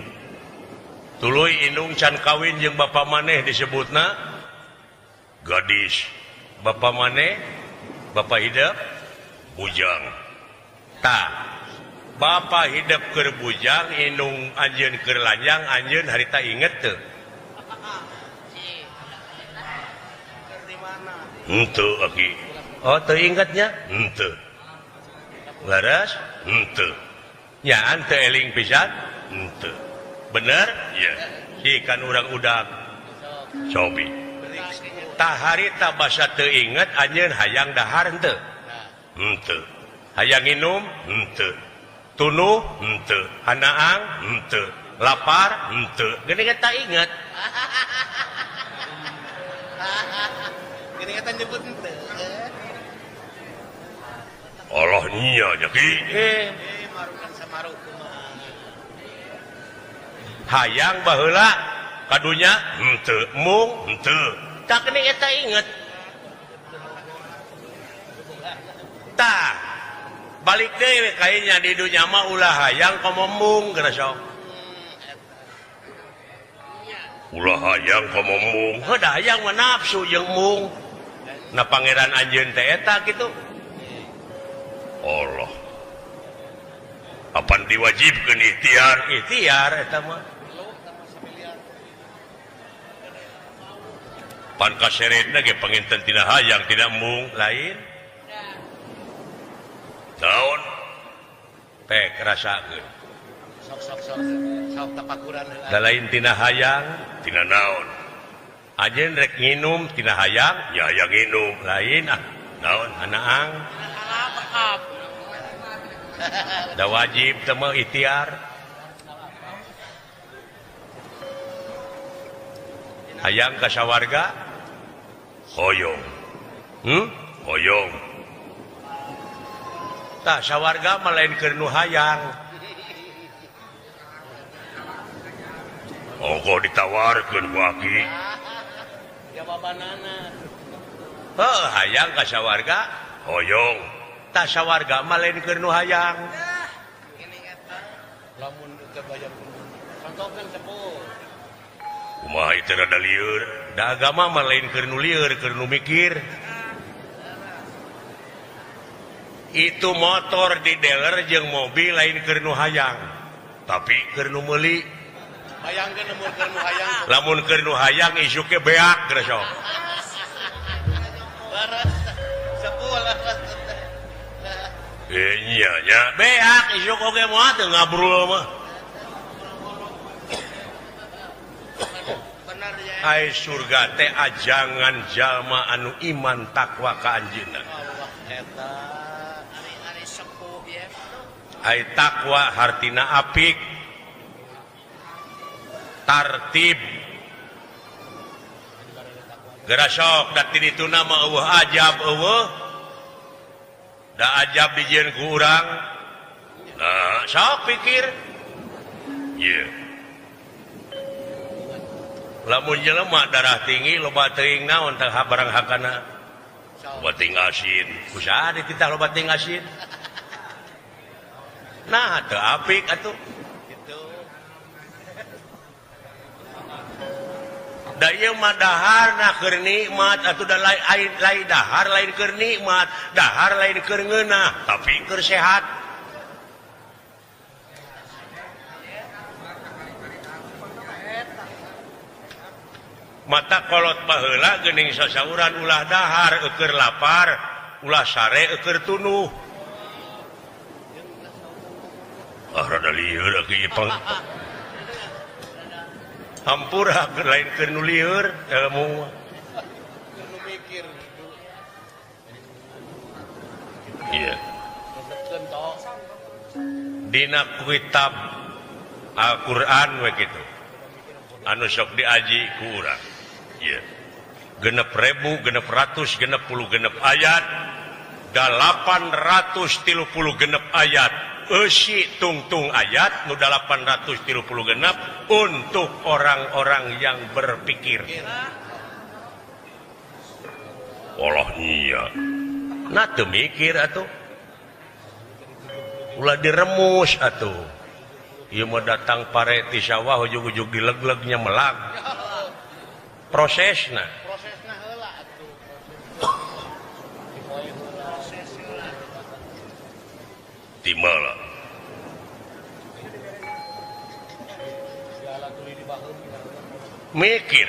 Tuluy indung can kawin jeung bapa maneh disebutna gadis. Bapa maneh, bapa hidup bujang. Tah, bapa hidup keur bujang, indung anjeun keur lanjang, anjeun harita inget teu? Henteu aki. Oh, teu ingetnya? Henteu. Leres? Henteu. Nyaan teu eling pisan? Henteu. Bener? Iya. Si kan urang udak. Cobi. Tah harita basa teu inget anjeun hayang dahar henteu? Henteu. Hayang nginum? Henteu. Tunuh? Henteu. Hanaang? Henteu. Lapar? Henteu. Geuning eta inget. Geuning eta nyebut henteu. Allah nya jaki. Marukan samaru kumaha. Hayang baheula kadunya henteu, mung henteu. Tak geuning eta inget. Tah, balik deui kayaknya di dunya mah ulah hayang komo mung geura sok. Ulah hayang komo mung. Heuh da hayang mah nafsu jeung mung. Na pangeran anjeun teh eta kitu. Allah. Apan diwajibkeun ikhtiar? Ikhtiar eta mah. Pan kaseretna ge panginten tina hayang tina mung lain. Naon? Pek rasakeun. Sok sok sok sok tapakuran heula. Da lain tina hayang, tina naon? Anjeun rek nginum tina hayang, ya hayang nginum. Lain ah. Naon? Anaang. Da wajib teh mah ikhtiar. Hayang ka sawarga? Hoyong. Hoyong. Tah sawarga mah lain keur nu hayang. Ongkoh ditawarkeun ku aki. Jawabanana. Heuh hayang ka sawarga hoyong tah sawarga mah lain keur nu hayang. Lamun teu bayar contohkeun sepuh. Kumaha ieu teh rada lieur? Da agama mah lain keur nu lieur, keur nu mikir. Itu motor di dealer jeung mobil lain keur nu hayang, tapi keur nu meuli. Bayangkeun lamun keur nu hayang. Lamun keur nu hayang isuk ge beak geus sok. Leres sepuh leres. Iya nya beak isuk oge moal teu ngabrul mah. Bener ya. Ai surga teh ajangan jalma anu iman takwa ka anjeunna. Allah eta. Ari-ari sepuh ye. Ai takwa hartina apik. Tartib. Geura sok da ti dituna mah eueuh ajab eueuh. Da ajab dijieun ku urang. Nah, sok pikir. Ieu. Lamun jelema darah tinggi loba teuing naon teh barang hakana. Loba teuing asin. Kusaha dititah loba teuing asin? Nah, teu apik atuh. Gitu. Da ieu mah daharna keur nikmat atuh da lain dahar lain keur nikmat, dahar lain keur ngeunah, tapi keur sehat. Mata kolot baheula geuning sasauran ulah dahar eueur lapar, ulah sare eueur tunuh. Ah rada lieur aki ieu pang. Hampura keur lain keur nu lieur ilmu. Keur nu mikir gitu. Iya. Dina kitab Al-Qur'an we kitu. Anu sok diaji ku urang. Iya. 6.666 ayat 836 ayat eusi tungtung ayat nu 836 untuk orang-orang yang berpikir. Allah nya. Nah teu mikir atuh. Ulah diremus atuh. Ieu mah datang pare ti sawah ujug-ujug dileglegnya melag. Prosesna. Prosesna heula atuh. Proses heula. Timala. Mikir.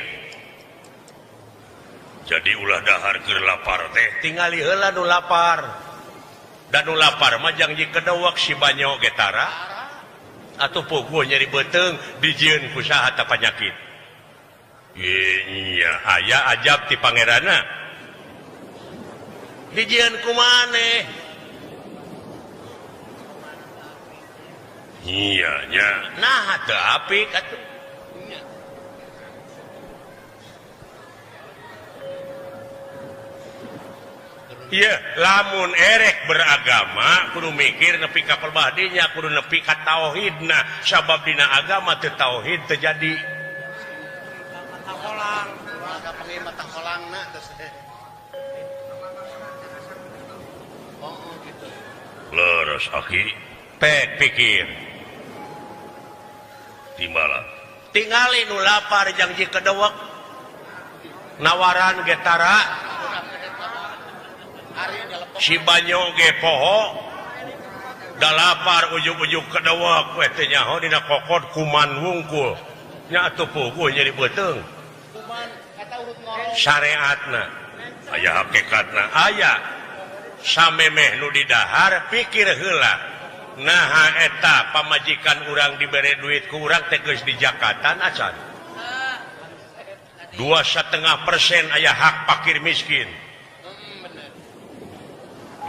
Jadi ulah dahar keur lapar teh tingali heula nu lapar. Da nu lapar mah jang jikedewek si banyo ge tara. Atuh puguh nyeri beuteung dijieun ku saha ta panyakit. Iya, aya ajab ti pangeranna. Dijieun ku maneh? Iya nya. Nah teu apik atuh. Iya, lamun erek beragama kudu mikir nepi ka pelbahdinya, kudu nepi ka tauhidna, sabab dina agama teu tauhid teu jadi. Leres aki, pek pikir. Timbala. Tingali nu lapar jang jikedewek. Nawaran ge tara. Si banyo ge poho da lapar ujug-ujug kedewek we teh nyaho dina kokot kuman wungkul nya atuh puguh nyeri beuteung syariatna aya hakikatna aya samemeh nu didahar pikir heula naha eta pamajikan urang dibere duit ku urang teh geus dijakatan acan 2,5% aya hak fakir miskin.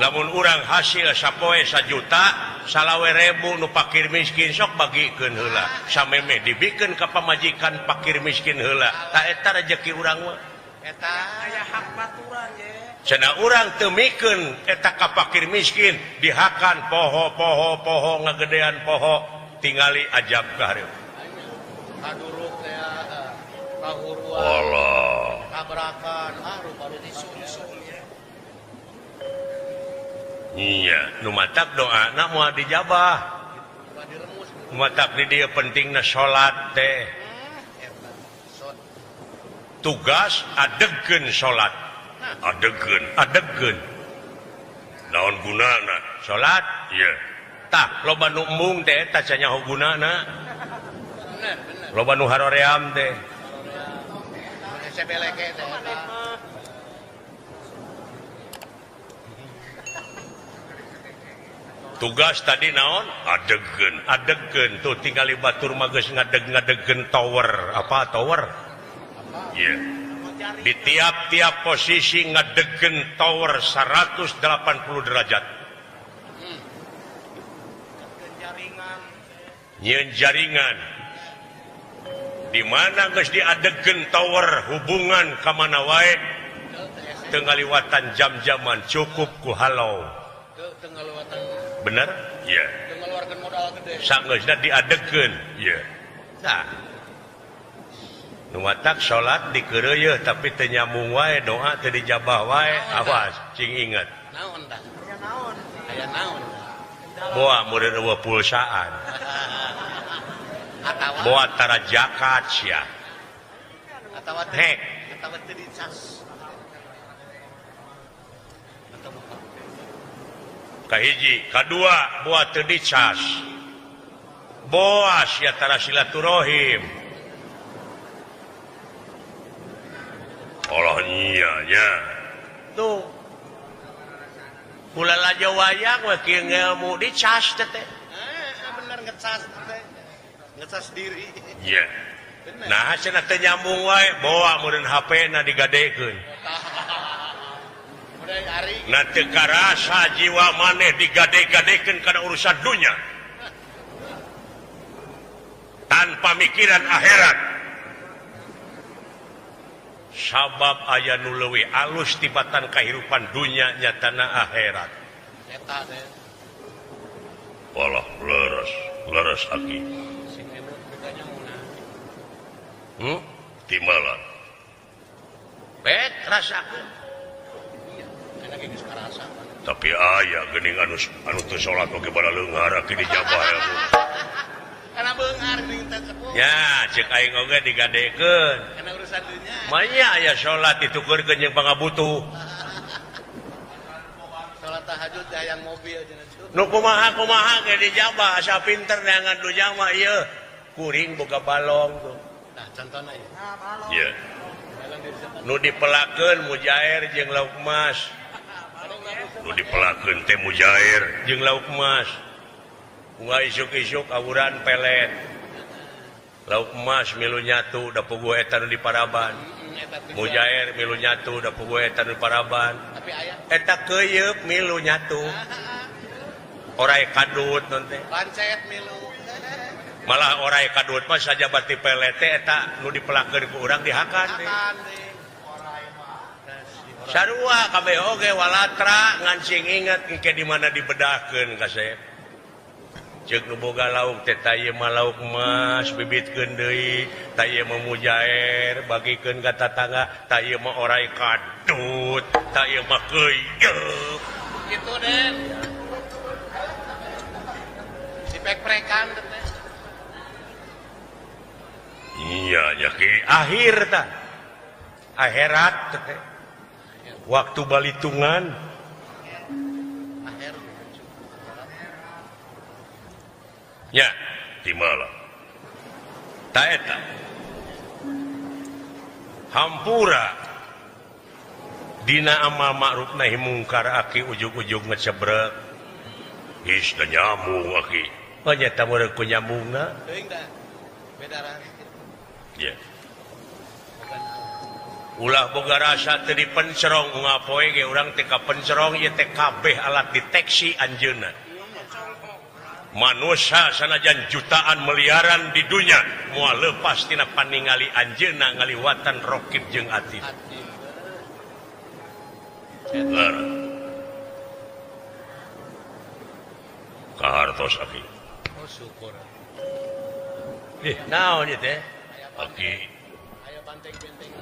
Lamun urang hasil sapoe 1 juta 25.000 nu fakir miskin sok bagikeun heula samemeh dibikeun ka pamajikan fakir miskin heula ta eta rejeki urang mah eta aya hak baturan ye cenah urang teu mikeun eta ka fakir miskin dihakan poho poho poho ngagedean poho tingali ajab ka hareup kaduruk teh kahuruan Allah tabrakan ah rupa-rupa disungsung ye. Iya, nu matak doana moal dijabah. Nu matak di dieu pentingna salat teh. Tugas adegkeun salat. Adegkeun, adegkeun. Naon gunana salat? Iya. Tah, loba nu embung teh eta cenah gunana. Loba nu haroream teh. Tugas tadi naon? Adegkeun, adegkeun tuh tinggali batur mah geus ngadeg-ngadegkeun tower, apa tower? Iya. Di tiap-tiap posisi ngadegkeun tower 180 derajat. Nyieun jaringan. Di mana geus diadegkeun tower hubungan ka mana wae teu ngaliwatan jam-jaman cukup ku halo. Bener? Iya. Sanggeusna diadegkeun. Iya. Nah. Nu matak salat dikeureuyeun tapi teu nyambung wae doa teu dijabah wae awas cing inget. Naon tah? Aya naon? Aya naon? Boa meureun eueuh pulsaan. Boa tara zakat sia. Atawa hek atawa teu dicas. Kahiji, kadua boa teu dicas. Boa sia tara silaturahim. Allah nya nya. Tuh. Kula laja wayang we kieu ngelmu dicas teh teh. Bener ngecas teh. Ngecas diri. Iya. Nah, cenah teu nyambung wae, boa meureun HP-na digadekeun. Nah teu karasa jiwa maneh digade-gadekeun kana urusan dunya. Tanpa mikiran akhirat. Sabab aya nu leuwih alus tibatan kahirupan dunya nyatana akhirat. Eta teh. Walah leres, leres aki. Timbalan. Bet rasakeun. Tapi aya geuning anu anu teu salat oge bala leunghar aki dijabah ilmu. Kana beunghar geuning teh sepuh. Ya, ceuk aing oge digadekeun. Kana urusan dunya. Manya aya salat ditukeurkeun jeung pangabutuh. Salat tahajud hayang mobil cenah. Nu kumaha-kumaha ge dijabah asa pinter neangan dunya mah ieu. Kuring boga balong tuh. Nah, contohna ieu. Nah, balong. Ieu. Nu dipelakeun mujair jeung lauk emas. Nu dipelakeun teh mujair jeung lauk emas. Unggal isuk-isuk awuran pelet. Lauk emas milu nyatu da puguh eta nu di paraban. Mujair milu nyatu da puguh eta nu di paraban. Eta keuyeup milu nyatu. Orai kadut non teh. Lancet milu. Malah orai kadut mah saja bati pelet teh eta nu dipelakeun ku urang dihakan teh. Sarua kabeh oge walatra ngan sing inget engke di mana dibedahkeun kasep. Ceuk nu boga lauk teh ta ieu mah lauk emas bibitkeun deui, ta ieu mah mujair bagikeun ka tatangga, ta ieu mah orai kadut, ta ieu mah keuyeup. Kitu Den. Dipek-prekan teh. Iya nya ki akhir tah. Akhirat teh. Waktu balitungan ya timala ta eta hampura dina amal ma'ruf nahi mungkar aki ujug-ujug ngecebrek geus da nyambung aki oh nya ta meureun ku nyambungna teuing da beda rasa ya ulah boga rasa teu dipencerong unggal poe ge urang teh kapencerong ieu teh kabeh alat deteksi anjeunna. Manusia sanajan jutaan miliaran di dunya moal leupas tina paningali anjeunna ngaliwatan rokib jeung atid. Kahartos aki. Oh syukur. Ih, naon ieu teh? Aki. Aya banteng-benteng.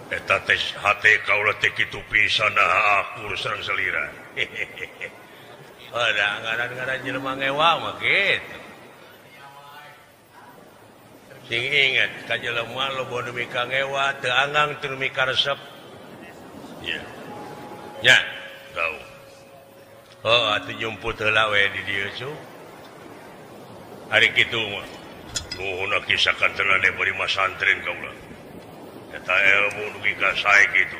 Eta teh hate kaula teh kitu pisan akur sareng salira. Ada ngaran-ngaran jelema ngewa mah kitu. Sing inget ka jelema loba nu mika ngewa teu anggang teu mika resep. Nya. Nya, tau. Oh, atuh nyumput heula we di dieu su. Ari kitu mah. Nuhun kisah kantenan bari masantren kaula. Eta ilmu dugi ka sae kitu.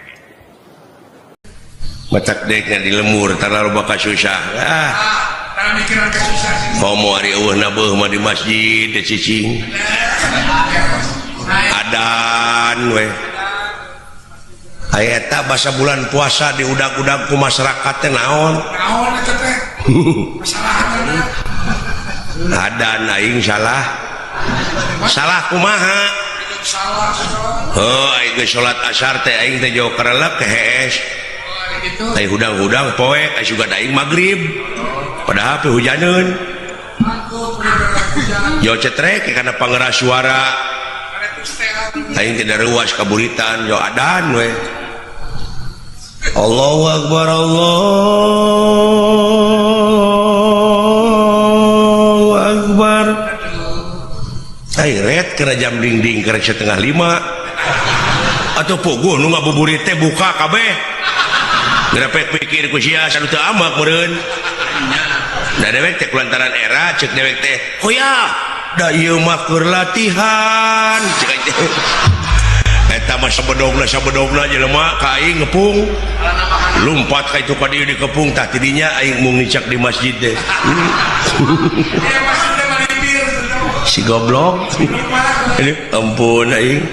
Matak dekna di lemur tara loba kasusah. Ah. Tara mikiran kasusah sih. Komo ari eueuh na beuh mah di masjid teh cicing. Adan we. Aya eta basa bulan puasa diudag-udag ku masyarakat teh naon? Naon eta teh? Masalahan. Adan aing salah. Salah kumaha? Salah. Heuh, aing geus salat asar teh aing teh jauh karelep ke hees. Teh hudang-hudang poek aya sugan aing magrib. Padahal teh hujaneun. Yo cetrek kana pangeras suara. Aing teh daruas kaburitan yo adan we. Allahu akbar Allahu akbar. Ai ret kana jam dingding karek 4:30. Atuh puguh nu ngabuburit teh buka kabeh. Gerepek pikir ku sia sanu teu amak meureun. Da dewek teh kulantaran era ceuk dewek teh hoya da ieu mah keur latihan ceuk aing teh. Eta mah sabedogna jelema ka aing ngepung. Lumpat ka itu ka dieu dikepung tah tidinya aing mung nicak di masjid teh. Si goblok. Aduh ampun aing.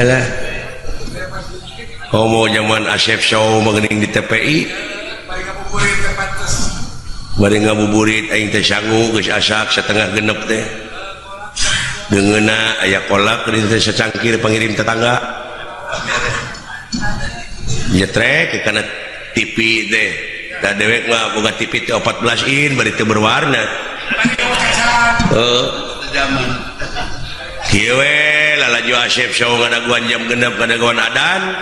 Alah. Homo zaman Asep Show mengening di TPI. Bari ngabuburit aing teh sangu geus asak 5:30 teh. Deungeuna aya kolak di teh sacangkir pangirim tetangga. Nyetrek kana TV teh. Da dewek mah boga TV teh 14 in bari teu berwarna. Heuh. Kieu we lalajo Asep Show ngadaguan jam 6 ngadaguan adan.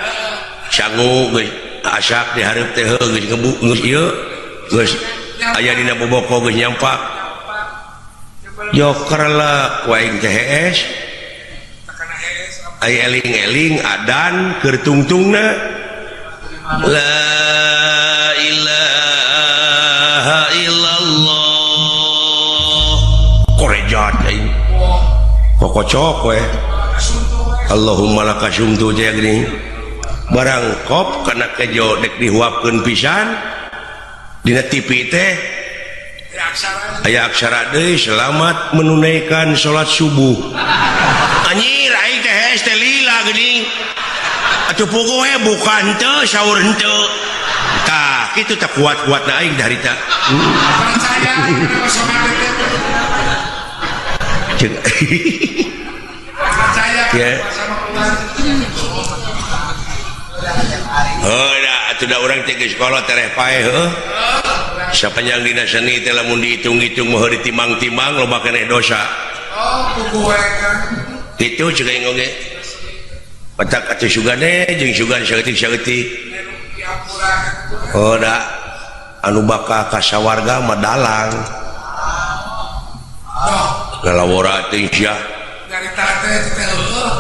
Sangu geus asak di hareup teh heuh geus ngebu geus ieu geus aya dina boboko geus nyampak. Joker lah ku aing teh hees. Ai eling-eling adan keur tungtungna. La ilaha illallah. Korejat aing. Kokocok we. Allahumma lakasumtu teh geuning. Barang kop kana kejo dek dihuapkeun pisan dina TV teh aya aksara deui selamat menunaikan salat subuh. Anjir aing teh hees teh lila geuning. Atuh puguh we buka henteu sahur henteu. Tah kitu teh kuat-kuatna aing harita. Percaya Ya. Heuh da atuh da urang teh geus kolot tereh paeh heuh. Sapanjang dina seni teh lamun dihitung-hitung mah ditimang-timang loba keneh dosa. Oh, puguh we kan. Kitu ceuk aing oge. Petak atuh sugane jeung sugan saeutik-saeutik. Oh da anu bakal ka sawarga mah dalang. Lalawora teh sia.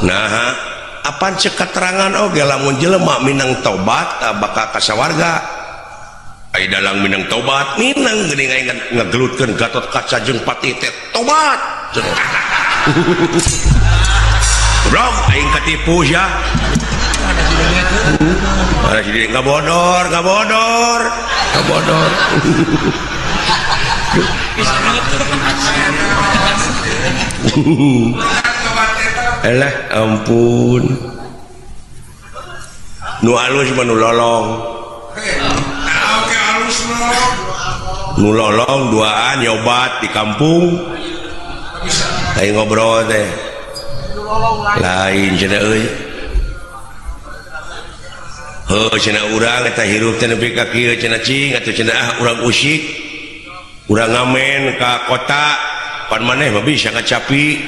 Nah, apan cek keterangan oge lamun jelema minang tobat bakal ka sawarga. Ai dalang minang tobat, minang geuning aing ngagelutkeun Gatot Kaca jeung Patih teh tobat. Goblok aing katipu sia. Ada si diri ngabodor, ngabodor, ngabodor. Elah ampun. Nu alus mah nu lolong. Nu lolong duaan nyobat di kampung. Aing ngobrol teh. Lain cenah euy. Heuh cenah urang eta hirup teh nepi ka kieu cenah cing atuh cenah ah urang usik. Urang ngamen ka kota pan maneh mah bisa ngacapi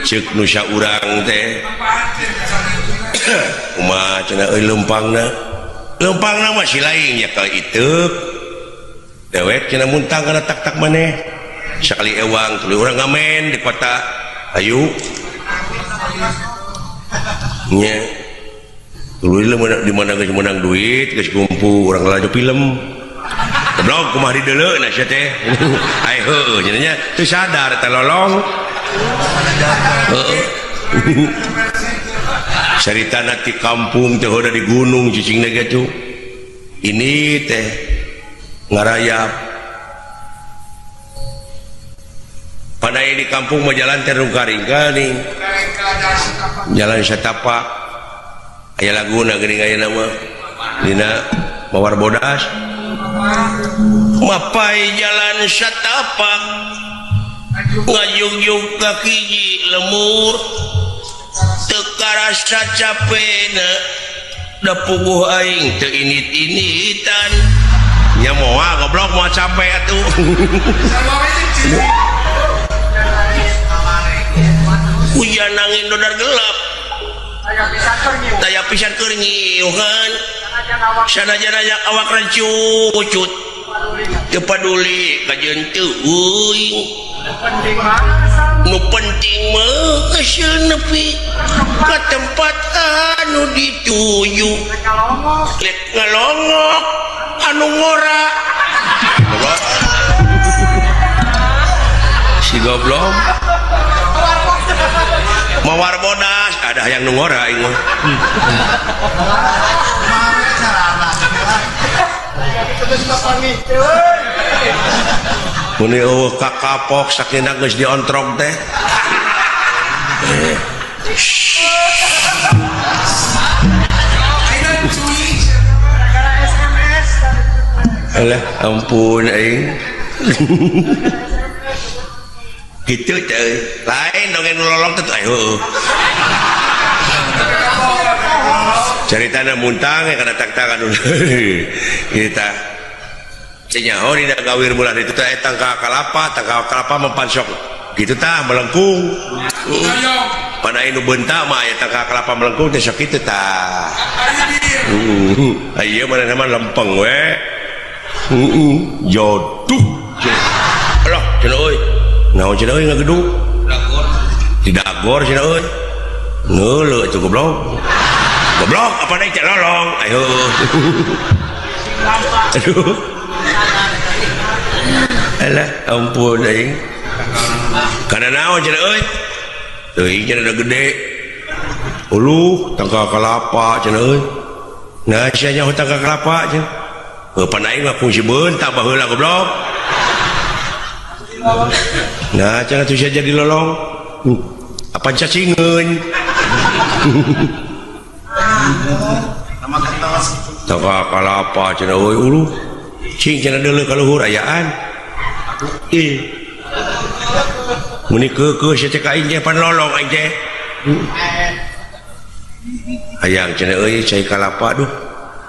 ceuk nu saurang teh. Kumaha cenah euy leumpangna? Leumpangna mah si lain nya kali iteuk. Dewek cenah muntang kana tak-tak maneh. Sakali ewang tuluy urang ngamen di kota. Ayu. Nya. Tuluy di mana geus meunang duit, geus kumpul urang laju film. Goblok kumaha dideuleu na sia teh. Ai heueuh cenah nya teu sadar teh lolong. Heeh. Caritana ti kampung teh heuda di gunung cicingna ge tuh. Ini teh ngarayap. Padahal di kampung mah jalan teh rungka-ringka nih. Jalan setapak. Aya laguna geuning aya nama. Dina Mawar Bodas. Mapai jalan setapak. Ngajugjug ka hiji lemur. Teu karasa capena. Da puguh aing teu init-initan. Nya moal goblok moal capek atuh. Hujan angin dodar gelap. Daya pisan keur nyiuhan. Sanajan aya awak rancucut. Teu paduli kajeun teu euing. Nu penting mah geus nepi ka tempat anu dituju. Lek ngalongok anu ngora. Goblok. Si goblok. Mawar bodas ada yang nu ngora aing mah. Mun eueuh kakapok sakina geus diontrog teh. Alah ampun aing. Gitu teh lain dongeng nu lolong teh ayo. Caritana muntang kana tak-takan kita. Cenyaho dina gawir bulan itu teh tangka kalapa, tangka kalapa mempansok. Gitu tah melengkung. Pada nu beunta mah aya tangka kalapa melengkung teh sok kitu tah. Ieu manehna mah lempeng we. Joduh. Alah cenah euy. Naon cenah euy ngagedug? Di dagor cenah euy. Ngeuleuh atuh goblok. Goblok apa deui teh lolong. Ayo. Aduh. Alah ampun aing. Kana naon cenah euy? Teuing cenah da gede. Uluh tangka kalapa cenah euy. Nah sia nyaho tangka kalapa cenah. Heuh pan aing mah kungsi beunta baheula goblok. Nah cenah tuh sia jadi lolong. Apa cacingeun? Tangka kalapa cenah euy uluh. Cing cenah deuleu ka luhur ayaan. Ih. Muni keukeuh sia teh ka aing teh pan lolong aing teh. Hayang cenah euy cai kalapa duh.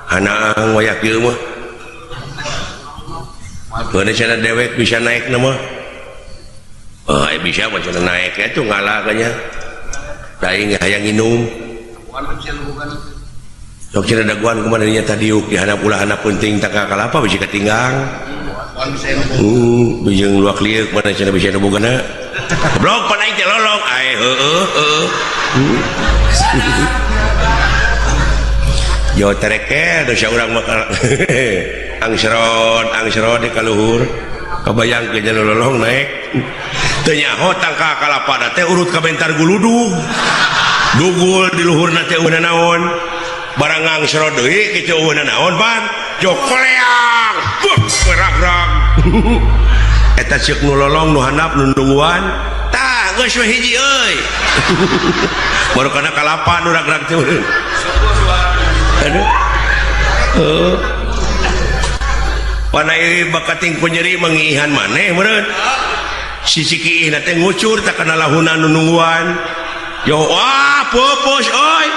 Hanaang wayah kieu mah. Keuna cenah dewek bisa naik na mah. Oh, bisa mah cenah naik atuh ngalah nya. Da aing hayang nginum. Sok cenah daguan kumaha nya tadiuk di handap ulah handap penting tangka kalapa bisi katinggang. Bijeng luak lieuk mana cenah bisa nu bogana. Goblok pan aing teh lolong. Ai heueuh heueuh. Jo terekel dosa urang mah angsrod di kaluhur. Kabayang ke jalan lolong naik. Teu nyaho tangka kalapa teh urut ka bentar guludug. Dugul di luhurna teh eueuh naon. Barang angsrod deui kitu eueuh naon pan. Jo koleang. Buh ragrag. Eta ceuk nu lolong nu handap nu nungguan. Tah geus we hiji euy. Baru kana kalapa nu ragrag teh. Aduh. Heuh. Panai bakating ku nyeri mangiihan maneh meureun. Sisi kiihna teh ngucur tak kana lahuna nu nungguan. Yo wah pupus euy.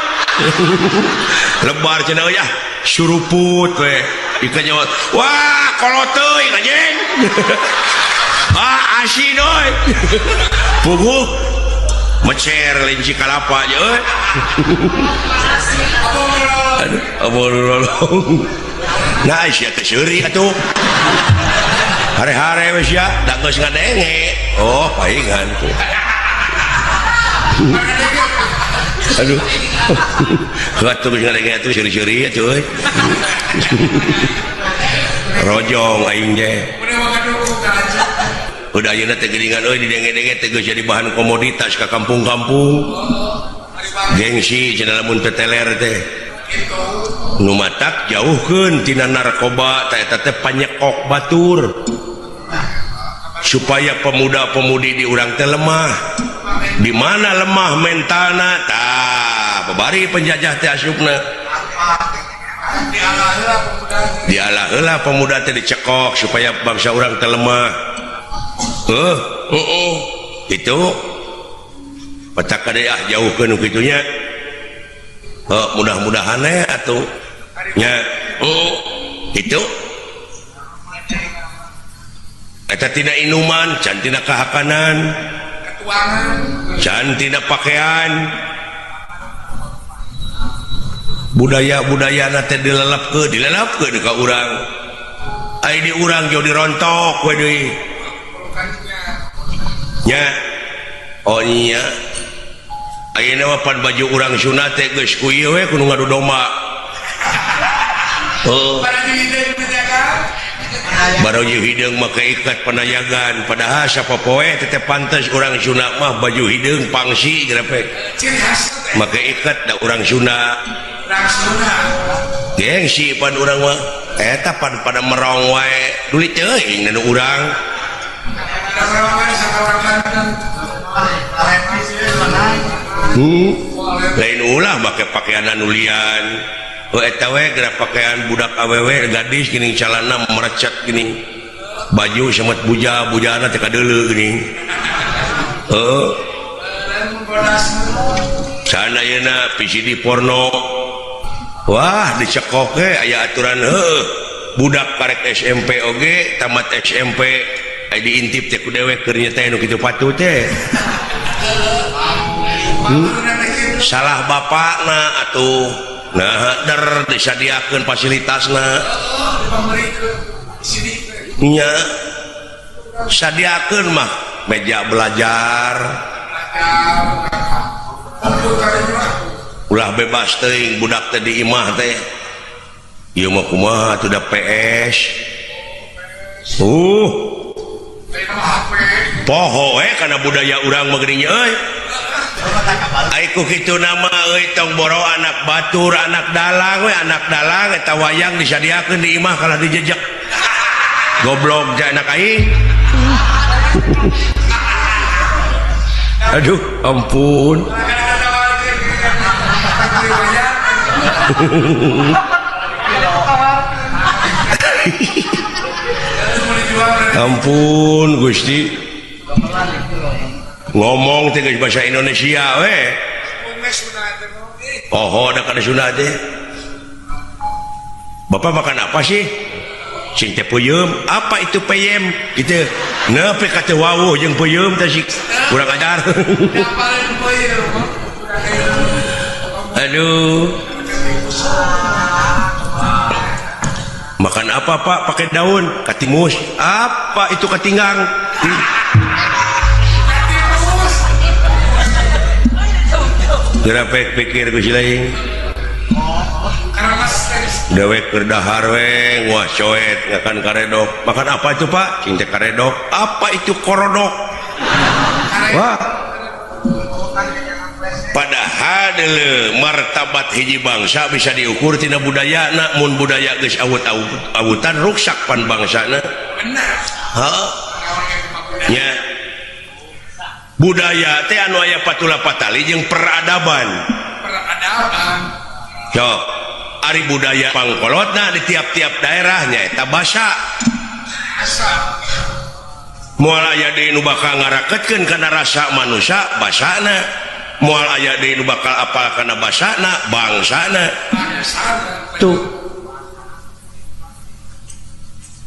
Lebar cenah euy ah suruput we. Ikan nyawa wah kolot teuing anjing. Ah asin euy. Puguh Mecer linci kalapa aja euy. Aduh, abololong. Nah, sia teh seuri atuh. Hare-hare we sia, da geus ngadenge. Oh, paingan tuh. Aduh. Atuh geus ngadenge atuh seuri-seuri atuh euy. Rojong aing teh. Udah ayeuna teh geuningan euy didenge-denge teh geus jadi bahan komoditas ka kampung-kampung. Gengsi cenah lamun teu teler teh. Nu matak jauhkeun tina narkoba teh eta teh panyekok batur. Supaya pemuda-pemudi di urang teh lemah. Di mana lemah mentalna tah babari penjajah teh asupna. Dialah heula pemuda teh dicekok supaya bangsa urang teh lemah. Itu petak kade ah jauhkeun kitunya. Mudah-mudahan atuh nya itu eta tina inuman can tina kahakanan can tina pakaian budaya-budayana teh dilelepkeun ka urang ai di urang jauh dirontok we deui nya oh nya ayeuna mah pan baju urang Sunda teh geus ku ieu we kudu ngadu domba. Heuh. Baru hideung make ikat panayagan padahal sapopoe teh pantes urang Sunda mah baju hideung pangsi gerepe. Make ikat da urang Sunda. Gengsi pan urang mah eta pan pada merong wae dulit teuing nu urang. Lain ulah make pakaian anulian. Oh eta we geura pakaian budak awewe gadis geuning calana merecet geuning. Baju semet buja, bujana teh kadeuleu geuning. Heuh. Sana ayeuna VCD porno. Wah, dicekok ge aya aturan heuh. Budak karek SMP oge, tamat SMP aya diintip teh ku dewek keur nya teh nu kitu patuh teh. Salah bapakna atuh. Nah, der disadiakeun fasilitasna. Nya sadiakeun mah meja belajar. Ulah bebas teuing budak teh di imah teh. Ieu mah kumaha atuh da PS. Poho we kana budaya urang mah geuning euy. Ai ku kitu nama euy tong boro anak batur anak dalang we anak dalang eta wayang disadiakeun di imah kalah dijejek. Goblok ja anak aing. Aduh ampun. Ampun Gusti. Ngomong teh geus bahasa Indonesia we. Oh, da kana Sunda teh. Bapak makan apa sih? Cing teh peuyeum. Apa itu peyem? Gitu. Nepi ka teu wawuh jeung peuyeum teh sih. Kurang ajar. Aduh. Makan apa Pak? Pakai daun, katimus. Apa itu katinggang? Gerapek pikir ku si lain. Dewek keur dahar we, wah coet ngakan karedok. Makan apa itu Pak? Cing teh karedok. Apa itu korodok? Wah. Padahal deuleu martabat hiji bangsa bisa diukur tina budayana, mun budaya geus awut-awutan ruksak pan bangsana. Heuh. Nya. Budaya teh anu aya patula patali jeung peradaban. Peradaban. Sok, ari budaya pangkolotna di tiap-tiap daerah nyaeta basa. Moal aya deui nu bakal ngaraketkeun kana rasa manusia basana. Moal aya deui nu bakal apal kana basana bangsana. Tuh.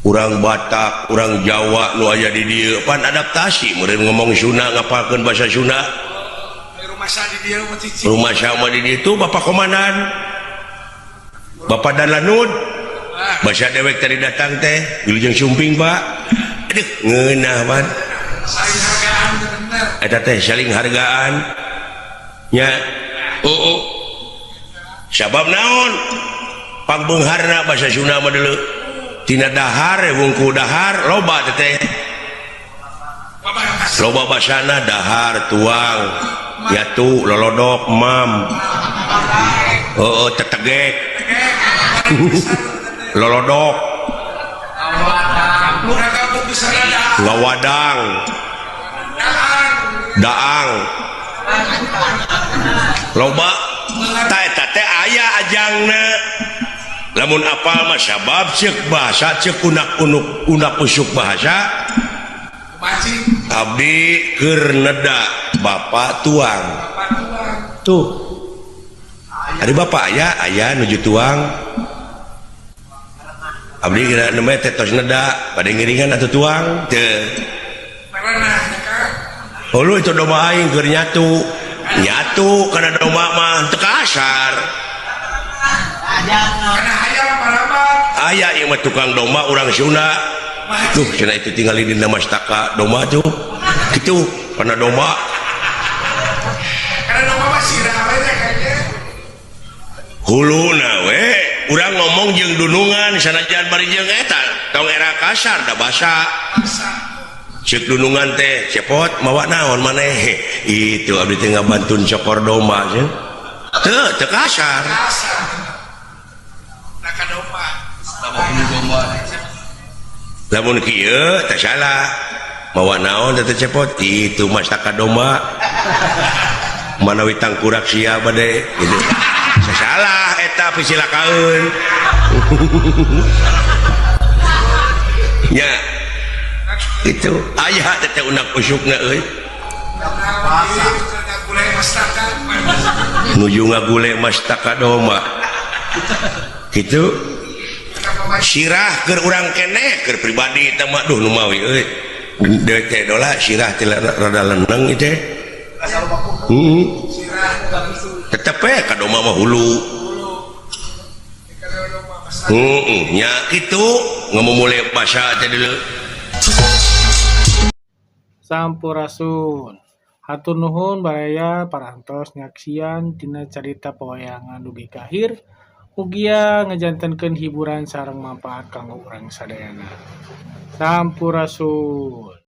Urang Batak, urang Jawa nu aya di dieu pan adaptasi meureun ngomong Sunda ngapalkeun bahasa Sunda. Rumah sama di ditu Bapak Komandan, Bapak Dan Lanud. Bahasa dewek tadi datang teh wilujeng sumping, Pak. Aduh, ngeunah man. Eta teh saling hargaan nya. Oh. Sabab naon? Pangbeungharna bahasa Sunda mah dulu tina dahar, wungku dahar loba teh, loba basana dahar, tuang, yatu, lolodok, mam, oh, tetegek, lolodok, ngawadang, daang, loba. Ta eta teh aya ajangna lamun apal mah, sabab ceuk bahasa, ceuk unak unuk unak usuk bahasa, abdi keur neda, bapak tuang. Tuh, ari bapak aya aya nuju tuang, abdi kira nembe teh tos neda, bade ngiringan atau tuang teu. Oh, lu itu domba aing keur nyatu nyatu karena domba mah teu kasar. Aya ieu mah tukang domba urang Sunda tuh cenah, itu tinggal di mastaka domba tuh gitu karena domba. Karena domba mah sirah we kayaknya. Huluna we urang ngomong jeung dunungan sanajan bari jeung eta tong era kasar da basa. Cek dunungan teh, "Cepot, mawa naon maneh?" "Itu abdi teh ngabantun cokor domba." Cenah teu teu kasar. Kasar. Nah, ka domba. Lamun kieu teh salah, "Mawa naon teh, Cepot?" "Itu mastaka domba, manawi tangkurak sia bade," gitu. Salah eta, pisilakaeun nya. Itu aya teh unak usukna euy. Nuju ngagule mastaka domba gitu. Sirah keur urang keneh, keur pribadi teh mah, duh, nu mawi euy, deui teh dola sirah teh rada leneng ieu teh. Tetep we ka domba mah hulu. Nya kitu ngamumule basa teh dulu. Sampurasun. Hatur nuhun baraya parantos nyaksian tina carita pewayangan dugi ka akhir. Mugia ngajantenkeun hiburan sareng manfaat kanggo urang sadayana. Sampurasun.